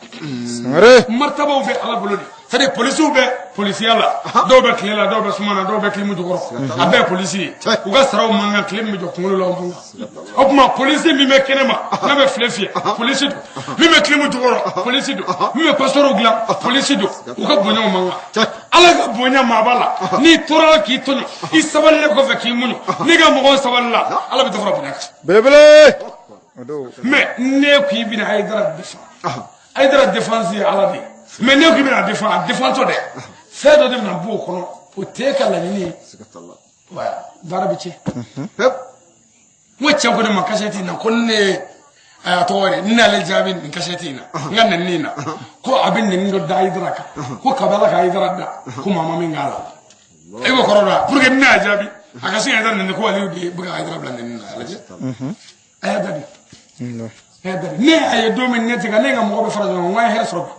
Sangare. Martabaw bɛ Ala bolo de, c'est à dire polisiw bɛ polisiya la, dɔw bɛ tile la, dɔw bɛ suma na, dɔw bɛ kilimu jukɔrɔ, a bɛɛ ye polisi ye. U ka saraw man kan, tile min bɛ jɔ kunkolo la, o man kan. O tuma polisi min bɛ kɛnɛ ma n'a bɛ file fiyɛ, polisi don. Min bɛ kilimu jukɔrɔ, polisi don. Min bɛ pasitɔriw dilan, polisi don. U ka bonyaw man kan. Ala ka bonya maaba la, n'i tɔɔrɔla k'i tɔɲɔ, i sabalilen kɔfɛ k'i muɲu, n'i ka mɔgɔw sabalila, Ala bɛ dɔ fara bonya kan. Belebele. O don. Mais ne ko i bɛna Hayidara défend, Hayidara défense ye Ala de ye. Mais ne ko i bɛna a défend, a défend tɔ dɛ, fɛn dɔ de bɛna bɔ o kɔnɔ, o t'e ka laɲini ye. Siga t'a la. Wa baara bɛ tiɲɛ. Pep. N ko cɛ ko ne ma kasɛti in na, ko ne ye a tɔgɔ de, n n'ale jaabi nin kasɛti in na, n ka nɛni in na, ko a bɛ nɛni dɔ da Hayidara kan, ko kabi Ala ka Hayidara da, ko maa ma min k'a la. E b'o kɔrɔ dɔn, pour que ne y'a jaabi a ka se ka Hayidara nɛni, ko Aliyu de bɛ ka Hayidara bila nɛni na. A lajɛ, a y'a da di, a y'a da di. Ne y'a ye don min ne tigɛ, ne ye n ka mɔgɔ bɛɛ fara ɲɔgɔn kan, n ko an ye hɛrɛ sɔrɔ bi.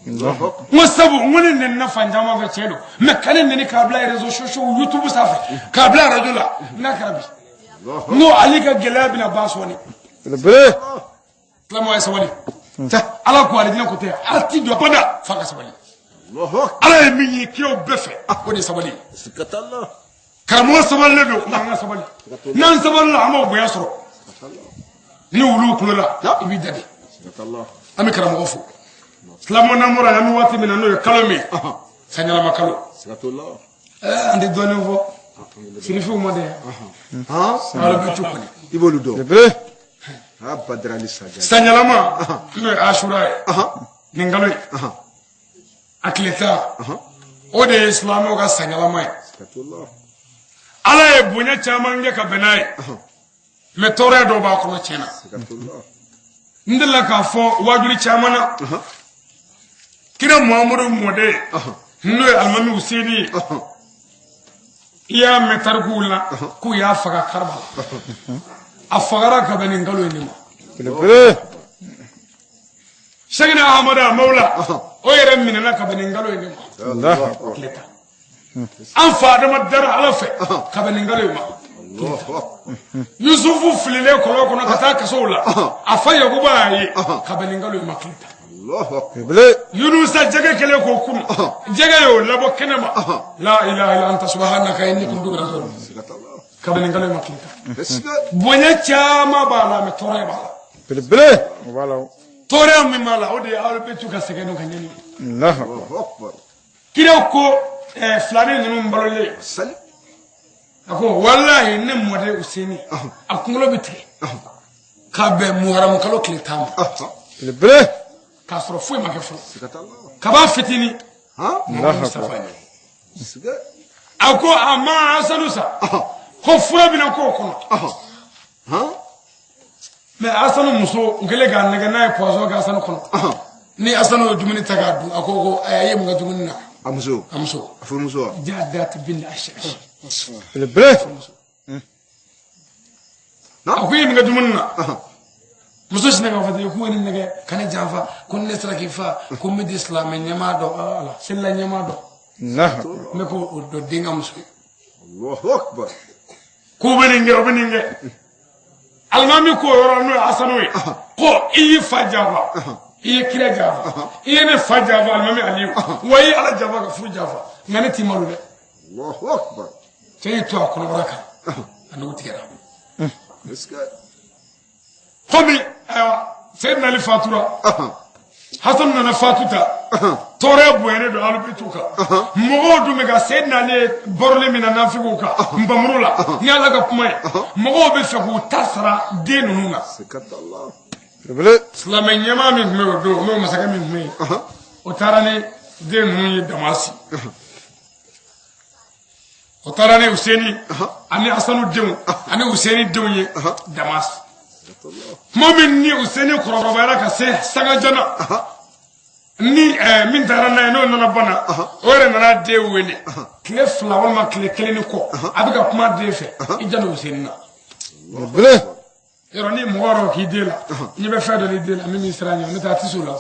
Allahu akbar. N ko sabu n ko ne nɛnina fan caman fɛ, tiɲɛ don, mais ka ne nɛni k'a bila réseaux sociaux, YouTube sanfɛ, k'a bila radio la, n'a kɛra bi, n ko Ali ka gɛlɛya bɛna ban sɔɔni. Belebele. Silamɛw ye sabali. Ala ko alijinɛ ko tɛ, Ala ti don abada f'a ka sabali. Allahu akbar. Ala ye min ye kiraw bɛɛ fɛ, o de ye sabali ye. Siga t'a la. Karamɔgɔ sabalilen don, nka an ka sabali. N'an sabalila, an b'o bonya sɔrɔ. Ni wulu kulola, i b'i da de. Siga t'a la. An bɛ karamɔgɔ fo. Silamɛ n'an bɔra yan, an bɛ waati min na, n'o ye kalo min ye, sanyɛlɛma kalo. Siga t'o la. An tɛ dɔɔnin fɔ sirifiw ma dɛ. Han? Ala bɛ tu kɔni. I b'olu dɔn. Belebele. Ha Badarali Sadio. Sanyɛlɛma, n'o ye Asura ye, nin kalo in a tile 10, o de ye silamɛw ka sanyɛlɛma ye. Siga t'o la. Ala ye bonya caman kɛ ka bɛn n'a ye, mais tɔɔrɔya dɔw b'a kɔnɔ tiɲɛ na. Siga t'o la. N delila k'a fɔ waajuli caman na, kira Muhamadu mɔden, n'o ye alimami Useni ye, i y'a mɛn tarikuw la k'u y'a faga Karabala. A fagara ka bɛn nin kalo in de ma. Belebele. Sɛkina Ahamadu Mawula, o yɛrɛ minɛna ka bɛn nin kalo in de ma. Allahu akbar. Tile 10. An fa Adama dara Ala fɛ ka bɛn nin kalo in ma. Allahu akbar. Yusufu fililen kɔlɔn kɔnɔ ka taa kasow la, a fa Yakuba y'a ye ka bɛn nin kalo in ma, tile 10. Allahu akbar. Belebele. Yunusa jɛgɛ kɛlen k'o kunu, jɛgɛ y'o labɔ kɛnɛ ma, la ilaha illa anta subhanaka inni kuntu minaz zalimin, Siga t'a la. ka bɛn nin kalo in ma, tile 10. Siga. Bonya caman b'a la, mais tɔɔrɔya b'a la. Belebele. O b'a la o. Tɔɔrɔya min b'a la, o de ye aw bɛ t'u ka sɛgɛn n'u ka ɲani. Allahu akbar. Allahu akbar. Kiraw ko filanin ninnu balolen, Sali. a ko walahi ne mɔden Useni, a kunkolo bɛ tigɛ k'a bɛn muharamu kalo tile 10 ma. Belebele. K'a sɔrɔ foyi ma kɛ fɔlɔ. Siga t'a la. Kaba fitinin. Han? Muhammadu Mustafa ye. Siga. A ko a ma Asanu sa, ko fura bɛna k'o kɔnɔ. Han? Mais Asanu muso, u kɛlen k'a nɛgɛ n'a ye poison kɛ Asanu kɔnɔ. Ni Asanu ye dumuni ta k'a dun, a ko ko a ye mun kɛ dumuni na? A muso. A muso. A furumuso wa? Jaadati bin Ash'ash. Belebele. A ko i ye mun kɛ dumuni na? Muso sinna k'a fɔ ten k'u ye ne nɛgɛ ka ne janfa, ko ne sera k'i fa, ko n bɛ di silamɛ ɲɛmaa dɔ, ala selila ɲɛmaa dɔ. Allahu akbar. N bɛ k'o dɔ den ka muso ye. Allahu akbar. K'u bɛ nin kɛ, u bɛ nin kɛ. Alimami k'o yɔrɔ, n'o ye Asanu ye, ko i y'i fa janfa, i ye kira janfa, i ye ne fa janfa, alimami Aliyu, wa i ye Ala janfa ka furu janfa, nka ne t'i malo dɛ. Allahu akbar. Cɛ y'i to a kɔnɔbara kan, a nugu tigɛra. Siga. Komi ayiwa Seyidina Ali fatura, Hasan nana fatu ta, tɔɔrɔya bonyalen don Alubetu kan. Mɔgɔw dun bɛ ka Seyidina Ali ye baroli min na nafigiw kan npamuru la, ni Ala ka kuma ye, mɔgɔw bɛ fɛ k'u ta sara den ninnu na. Siga t'a la. Belebele. Silamɛ ɲɛmaa min tun bɛ o don, n'o masakɛ min tun bɛ yen, o taara ni den ninnu ye Damasi. O taara ni Useni ani Asanu denw ani Useni denw ye Damasi. Tuma min ni Useni kɔrɔbayara ka se sangajana, ni min taara n'a ye, n'o nana bana, o yɛrɛ nana den wele tile 2 walima tile 1 ni kɔ, a bɛ ka kuma den fɛ, i janto Useni na. Belebele. Yɔrɔ ni mɔgɔ yɔrɔ k'i den la, n'i bɛ fɛn dɔ di den la min b'i siran ɲɛ, n'o tɛ a tɛ s'o la.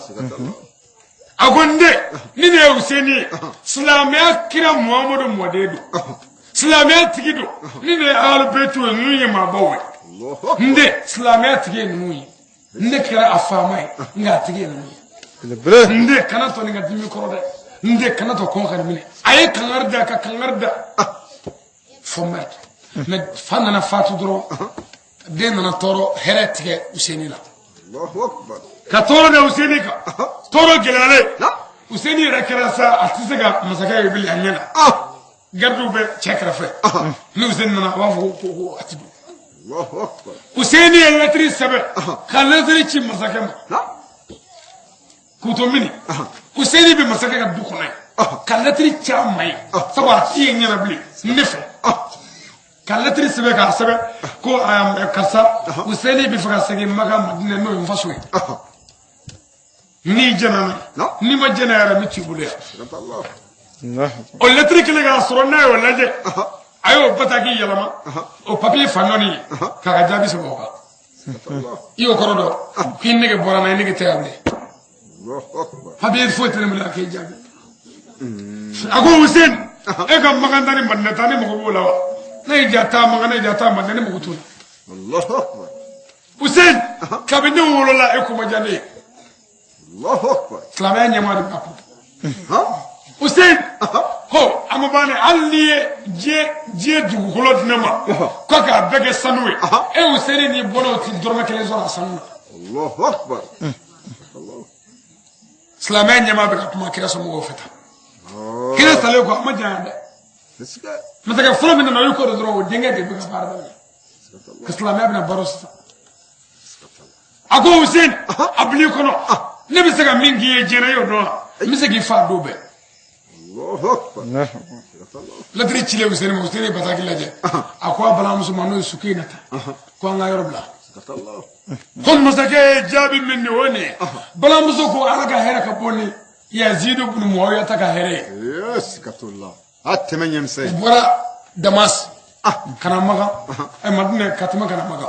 A ko n den, ni ne ye Useni ye, silamɛya kira Muhamadu mɔden don, silamɛya tigi don. Ni ne ye Alubetu ye, ninnu ye maabaw ye. N den, silamɛya tigi ye ninnu ye. Ne kɛra a faama ye, nka a tigi ye ninnu ye. Belebele. N den, kana tɔ nin ka dimi kɔrɔ dɛ. N den kana to kɔngɔ ka nin minɛ. A ye kangari da ka kangari da fo mɛri. Mais fa nana fatu dɔrɔn, den nana tɔɔrɔ hɛrɛ tigɛ Useni la. Allahu akbar. Ka tɔɔrɔ da Useni kan, tɔɔrɔ gɛlɛyalen, Useni yɛrɛ kɛra sa a tɛ se ka masakɛ ye bilen a ɲɛ na. Garidiw bɛ cɛ kɛrɛfɛ, ni Useni nana a b'a fɔ ko a ti don. Allahu akbar. Useni ye lɛtiri sɛbɛn ka lɛtiri ci masakɛ ma k'u to mini. Useni bɛ masakɛ ka du kɔnɔ yen ka lɛtiri ci a ma yen, sabu a ti ye ɲɛna bilen ne fɛ, ka lɛtiri sɛbɛn k'a sɛbɛn ko karisa Useni bɛ fɛ ka segin Maka Madinɛ, n'o ye n faso ye. N'i jɛnna n'a ye, n'i ma jɛn n'a yɛrɛ, n bɛ t'i bolo yan. O lɛtiri kelen k'a sɔrɔ n'a y'o lajɛ, a y'o bataki yɛlɛma o papiye fa nɔɔni ye k'a ka jaabi sɛbɛn o kan. I y'o kɔrɔ dɔn k'i nege bɔra n na, i nege tɛ yan bilen. Papiye foyi tɛ ne bolo a k'e jaabi. A ko Useni, e ka Makan taa ni Madinɛ taa, ne mago b'o la wa? Ne y'i ja taa Makan, ne y'i ja taa Madinɛ, ne mago t'o la. Useni, kabini ne wolola e ko ma diya ne ye. Silamɛya ɲɛmaa de bɛ ka kuma. Useni ko a ma ban dɛ, hali n'i ye diɲɛ dugukolo di ne ma ko k'a bɛɛ kɛ sanu ye, e Useni n'i bɔnnaw ti dɔrɔmɛ kelen sɔrɔ a sanu na. Silamɛya ɲɛmaa bɛ ka kuma kira somɔgɔw fɛ tan. Kira salen kɔ, a ma janya dɛ, masakɛ fɔlɔ min nana o y'u kɔ don dɔrɔn, o denkɛ de bɛ ka baara daminɛ ka silamɛya bɛna baro sisan. A ko Useni, a bil'i kɔnɔ ne bɛ se ka min k'i ye diɲɛ na, i y'o dɔn wa? N bɛ se k'i fa don bɛɛ. Lɛtiri cilen Useni ma, Useni ye bataki lajɛ, a ko a balimamuso ma, n'o ye Sukeyinata, ko an ka yɔrɔ bila. Ko masakɛ ye jaabi min di, o ye nin ye. Balimamuso ko ala ka hɛrɛ ka bon ni Yazidu bunu Muawiyata ka hɛrɛ ye. A tɛmɛ ɲɛmisɛn. U bɔra Damas ka na Makan, Madinɛ, ka tɛmɛ ka na Makan.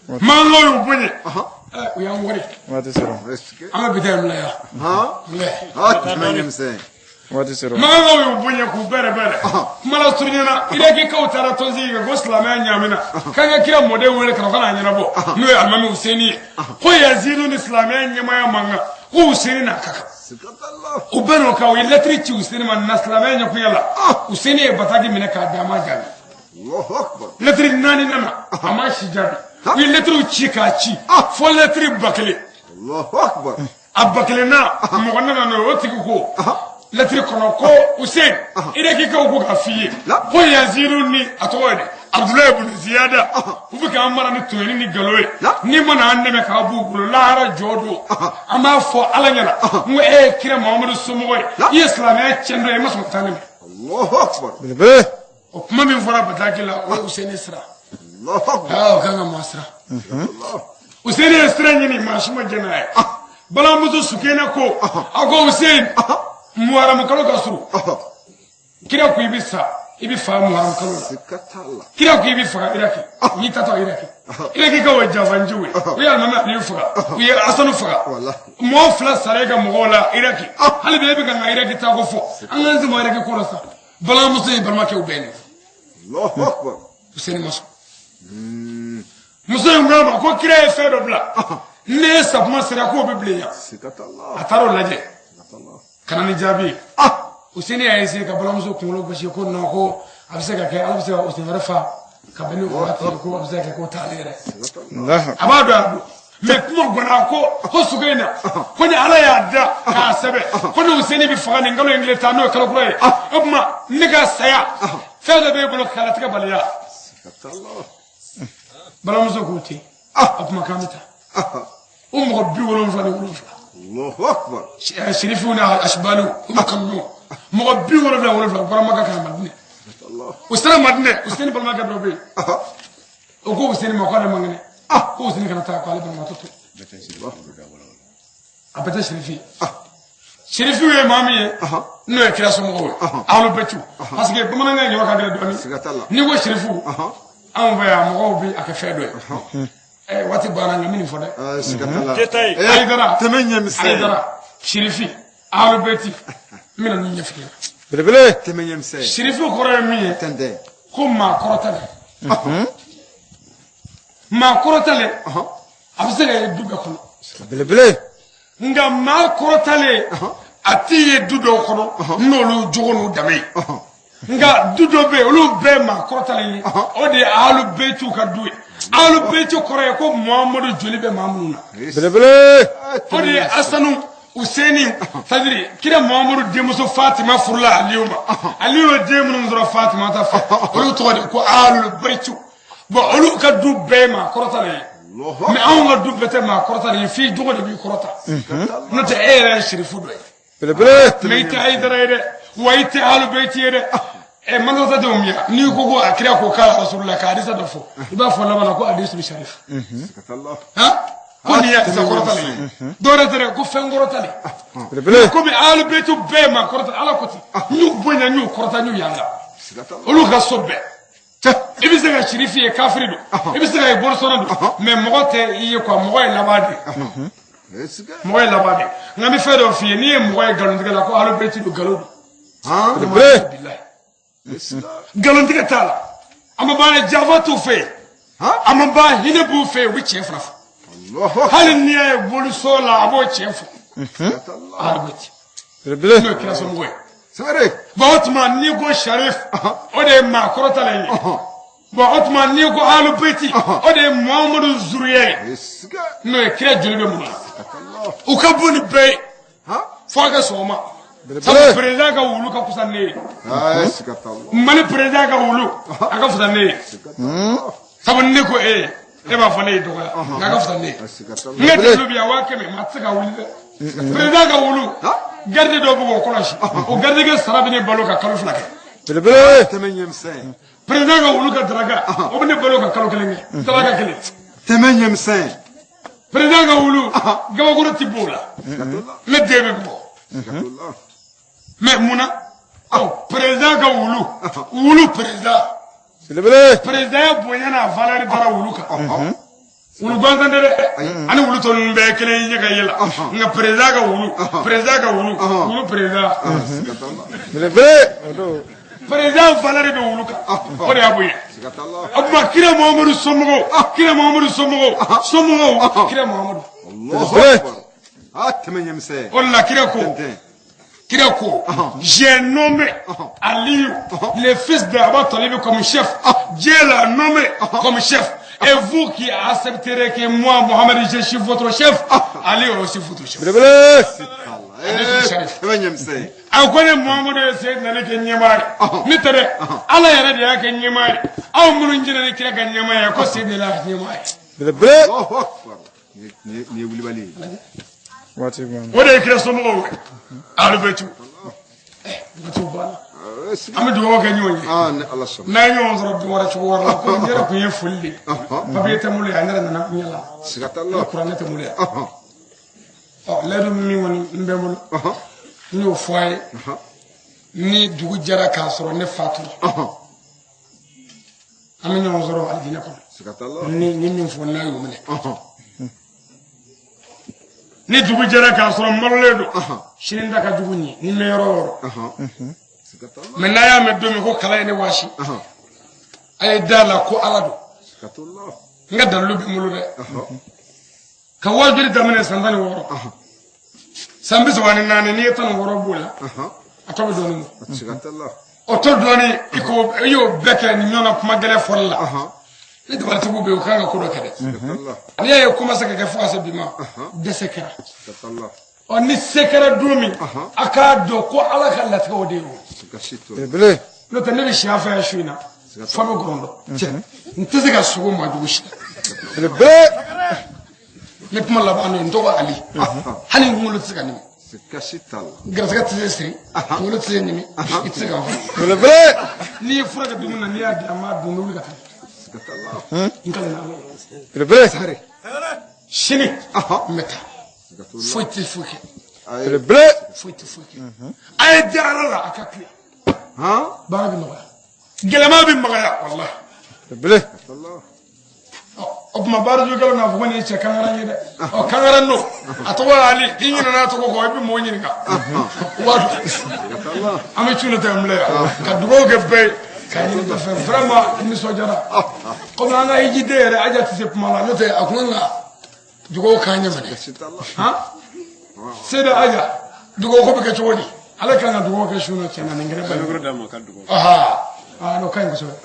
Makankaw y'u bonya, u y'an wari. Waati sera. An bɛ bitɔn in bila yan. A tɛmɛ ɲɛmisɛn. Waati sera. Makankaw y'u bonya k'u bɛrɛ bɛrɛ. Kuma la surunyana, Irakikaw taara tɔnsigi kɛ ko silamɛya ɲaamina, k'an ka kira mɔden wele ka na o ka n'a ɲɛnabɔ, n'o ye alimami Useni ye. Ko Yazidu ni silamɛya ɲɛmaaya man kan, ko Useni n'a ka kan. U bɛɛ n'o kan, u ye lɛtiri ci Useni ma na silamɛya ɲɛkunya la. Useni ye bataki minɛ k'a di, a ma jaabi. Lɛtiri 4 nana, a ma si jaabi. U ye lɛtiriw ci k'a ci fo lɛtiri 1000. A 1000 na mɔgɔ nana n'o ye, o tigi ko lɛtiri kɔnɔ ko Useni, Irakikaw ko k'a f'i ye ko Yazidu ni a tɔgɔ ye di Abudulayi bun Ziyada, u bɛ k'an mara ni tɔɲɔni ni nkalon ye. N'i ma na an dɛmɛ k'a b'u bolo lahara jɔ don, an b'a fɔ Ala ɲɛna n ko e ye kira Muhamadu somɔgɔ ye, i ye silamɛya tiɲɛ dɔ ye, i ma sɔn ka taa ne mɛ. O kuma min fɔra bataki la, o ye Useni siran. O kan ka maa siran. Useni ye sira ɲini, maa si ma jɛn n'a ye. Balimamuso Sukeyina ko, a ko Useni, muharamu kalo ka surun, kira ko i bɛ sa, i bɛ fa muharamu kalo la. Kira ko i bɛ faga Iraki, n'i taatɔ Iraki. Iraki kaw ye janfanjiw ye, u ye alimami Aliyu faga, u ye Asanu faga, mɔgɔ 2 sara e ka mɔgɔw la Iraki. Hali bi e bɛ ka n ka Iraki taa ko fɔ, an k'an sen bɔ Iraki ko la sa. Balimamuso ye balimakɛw bɛɛ nin. Useni ma sɔn. Muso in ko a ma ko kira ye fɛn dɔ bila, ne ye sakuma sera k'o bɛ bilen yan. A taara o lajɛ ka na ni jaabi ye. Useni y'a essayer ka balimamuso kunkolo gosi ko non, ko a bɛ se ka kɛ Ala bɛ se ka Useni wɛrɛ fa ka bɛn ni o waati ye, ko a bɛ se ka kɛ k'o t'ale yɛrɛ. A b'a dɔn a don. Mais kuma gɔnna ko Sukeyina, ko ni Ala y'a da k'a sɛbɛn ko ni Useni bɛ faga nin kalo in tile 10, n'o ye kalo kura ye, o tuma ne ka saya fɛn dɔ b'e bolo k'a latigɛ baliya. Balimamuso k'o ten, o tuma k'an bɛ taa. O mɔgɔ 77. Sirifiw ni asibaliw, u ma kanu ɲɔgɔn. Mɔgɔ 77 u bɔra Maka ka na Madinɛ. U sera Madinɛ, Useni balimakɛ dɔ bɛ yen. O ko Useni ma k'ale man kɛnɛ. Ko Useni kana taa, k'ale banabaatɔ to. A bɛɛ tɛ Sirifi ye. Sirifiw ye maa min ye, n'o ye kira somɔgɔw ye, alu bɛtiw. Parce que bamanankan in ɲɔgɔn ka gɛlɛn dɔɔnin. N'i ko Sirifiw, anw fɛ yan mɔgɔw bɛ a kɛ fɛn dɔ ye. Waati banna, nka n bɛ nin fɔ dɛ. Ayidara, Ayidara, Sirifi, alu bɛti, n bɛna nin ɲɛf'i ɲɛna. Belebele. Sirifiw kɔrɔ ye min ye, ko maa kɔrɔtalen. Maa kɔrɔtalen, a bɛ se ka ye du bɛɛ kɔnɔ. Belebele. Nka maa kɔrɔtalen, A t'i ye du dɔw kɔnɔ n'olu jogo n'u danbe ye. Nka du dɔ bɛ yen, olu bɛɛ maa kɔrɔtalen ye. O de ye Alu Beyitiw ka du ye. Alu Beyiti kɔrɔ ye ko Muhamadu joli bɛ maa minnu na. Belebele. O de ye Asanu, Useni, c'est-à-dire kira Muhamadu denmuso Fatima furula Aliyu ma. Aliyu ye den minnu sɔrɔ Fatima ta fɛ, olu tɔgɔ de ko Alu Beyitiw. Bon, olu ka du bɛɛ ye maa kɔrɔtalen ye. Mais anw ka du bɛɛ tɛ maa kɔrɔtalen ye, f'i jogo de b'i kɔrɔta. N'o tɛ, e yɛrɛ ye sirifu dɔ ye. Belebele. Mais i tɛ Hayidara ye dɛ, wa i tɛ Alu Beyiti ye dɛ. Ɛ, madrasadenw bi yan, n'i ko ko a kira ko k'a Rasulullah ka hadisa dɔ fɔ, i b'a fɔ laban na ko hadisul sharif. Han, ko nin ye hadisa kɔrɔtalen ye, dɔwɛrɛ tɛ dɛ, ko fɛn kɔrɔtalen. Belebele. Komi Alu Beyiti bɛɛ ye maa kɔrɔta, Ala ko ten, n y'u bonya, n y'u kɔrɔta, n y'u yanga. Olu ka so bɛɛ, i bɛ se ka sirifi ye, kafiri don, i bɛ se ka ye borisɔnna don, mais mɔgɔ tɛ i ye quoi, mɔgɔ ye laban de ye, mɔgɔ ye laban de ye. Nka n bɛ fɛn dɔ f'i ye, n'i ye mɔgɔ ye nkalontigɛ la ko Alu Beyiti don, nkalon don. Belebele. Bilahi, nkalontigɛ t'a la. A ma ban, janfa t'u fɛ yen, a ma ban, hinɛ b'u fɛ yen, u bɛ tiɲɛ fana fɔ. Hali n'i y'a ye boliso la, a b'o tiɲɛ fɔ. Alu Beyiti Belebele. n'o ye kira somɔgɔ ye. Bon, o tuma n'i ko sharif, o de ye maa kɔrɔtalen ye. Bon, o tuma n'i ko Alu Beyiti, o de ye Muhamadu zuriya ye, n'o ye kira joli bɛ mun na. U ka bon ni bɛɛ ye fo a ka sɔn o ma. Sabu président ka wulu ka fisa ne ye. Mali président ka wulu, a ka fisa ne ye. Sabu ne ko e ye, e b'a fɔ ne ye dɔgɔya, nka a ka fisa ne ye. N ka dalilu bɛ yan 100 000, maa tɛ se ka wuli dɛ. Président ka wulu, garde dɔw bɛ k'o kɔlɔsi, o garde kɛ sara bɛ ne balo ka kalo 2 kɛ. Belebele. Président ka wulu ka daraka, o bɛ ne balo ka kalo 1 kɛ, daraka kelen. Président ka wulu, gabakuru ti b'o la, ne den bɛ bɔ. Mais mun na? Ɔ, président ka wulu, wulu président. Belebele. Président ya bonya n'a valeur dara wulu kan. Wulu gansan tɛ dɛ, ani wulu tɔ ninnu bɛɛ ye kelen ye ɲɛ ka ye la. Nka président ka wulu, président ka wulu, wulu président. Belebele. O don. Président valeur bɛ wulu kan, o de y'a bonya. O tuma kira Muhamadu somɔgɔw, kira Muhamadu somɔgɔw, somɔgɔw kira Muhamadu. Belebele. O de la kira ko, kira ko: j'ai nommé Aliou, le fils d'Aba Talib, comme chef. Dieu l'a nommé comme chef, et vous qui accepterez que moi, Mohamed, je suis votre chef, Ali est aussi votre chef. Belebele. A ko ne Muhamadu ye Seyidina Ali kɛ ɲɛmaa ye, ne tɛ dɛ, Ala yɛrɛ de y'a kɛ ɲɛmaa ye. Aw minnu jɛnna ni kira ka ɲɛmaa ye, ko Seyidina Ali y'a ɲɛmaa ye. Belebele. Waati banna. O de ye kira somɔgɔw ye, Alu Beyitiw. Waatiw banna, an bɛ dugawu kɛ ɲɔgɔn ye. N'an ye ɲɔgɔn sɔrɔ don wɛrɛ, cogo wɛrɛ la, ko n yɛrɛ tun ye foli de ye. Papiye tɛ n bolo yan, n yɛrɛ nana n ɲɛ la, ni kuranɛ tɛ n bolo yan. Ɔ, layidu min kɔni n bɛ n bolo, n y'o fɔ a ye: ni dugu jɛra k'a sɔrɔ ne fatura, an bɛ ɲɔgɔn sɔrɔ alijinɛ kɔnɔ. Ni min fɔ, n'a y'o minɛ. Ni dugu jɛra k'a sɔrɔ n balolen don, sini ta ka jugu nin ye, ni n bɛ yɔrɔ o yɔrɔ. Mais n'a y'a mɛn don min ko kala ye ne waasi, a ye da la ko Ala don. N ka dalilu bɛ n bolo dɛ. Ka wajuli daminɛ san 16, san 34, n'i ye 16 b'o la, a tɔ bɛ dɔɔnin bɔ. O tɔ dɔɔnin, i ko i y'o bɛɛ kɛ nin ɲɔgɔn na kuma gɛlɛn fɔli la. Ni dabalitigiw bɛ yen, u kan ka ko dɔ kɛ dɛ. N'i y'a ye ko ma se ka kɛ fo ka se bi ma, dɛsɛ kɛra. Ɔ, ni se kɛra don min, a k'a dɔn ko Ala ka latigɛ o de ye o. Belebele. N'o tɛ, ne bɛ si a fɛ yan su in na fo an bɛ gɔrɔndɔ. N tɛ se ka sogo maajugu si. Belebele. Ne kuma laban n'o ye, n tɔgɔ Ali. Hali n kunkolo tɛ se ka ɲimi, garisɛgɛ tɛ se siri, kunkolo tɛ se ɲimi, i tɛ se ka fɔ. Belebele. N'i ye fura kɛ dumuni na, n'i y'a di, an b'a dun, n bɛ wuli ka taa. N kalan na Ala ye. Belebele. Sini n bɛ taa, foyi tɛ foyi kɛ. Belebele. Foyi tɛ foyi kɛ. A ye diya Ala la, a ka tile baara bɛ nɔgɔya, gɛlɛma bɛ magaya, walahi. Belebele. O tuma baarajukɛlaw n'a fɔ ko nin ye cɛ kankaran ye dɛ. Ɔ, kankaran don, a tɔgɔ ye Ali. I ɲinɛna a tɔgɔ kɔ, i bɛ mɔgɔw ɲininka waati. An bɛ cun tɛ n bila yan ka dugawu kɛ bɛɛ ye, ka ɲini bɛɛ fɛ. Vraiment, n nisɔndiyara. Komi an ka hijiden yɛrɛ aja tɛ se kuma la, n'o tɛ a kun kan ka dugawu k'an ɲɛ minɛ. Han, Seyida Aja. Dugawu ko bɛ kɛ cogo di? Ale kan ka dugawu kɛ su na tiɲɛ na nin kɛnɛ ba Micro d'a ma ka dugawu. Aha. Ah n'o ka ɲi kosɛbɛ.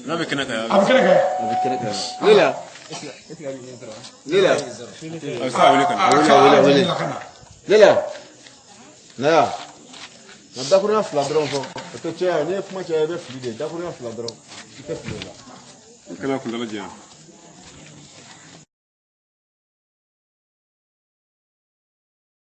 N'a bɛ kɛnɛ kan yan. A bɛ kɛnɛ kan. A bɛ kɛnɛ kan. Lela. Lela. A bɛ se ka wele ka na. Wele, wele. A ka na. Lela. Naya. Na dakurunya fila dɔrɔn fɔ. O tɛ caya, n'i ye kuma caya i bɛ fili de. Dakurunya fila dɔrɔn. I tɛ fili o la. Kɛnɛ kuntala janya.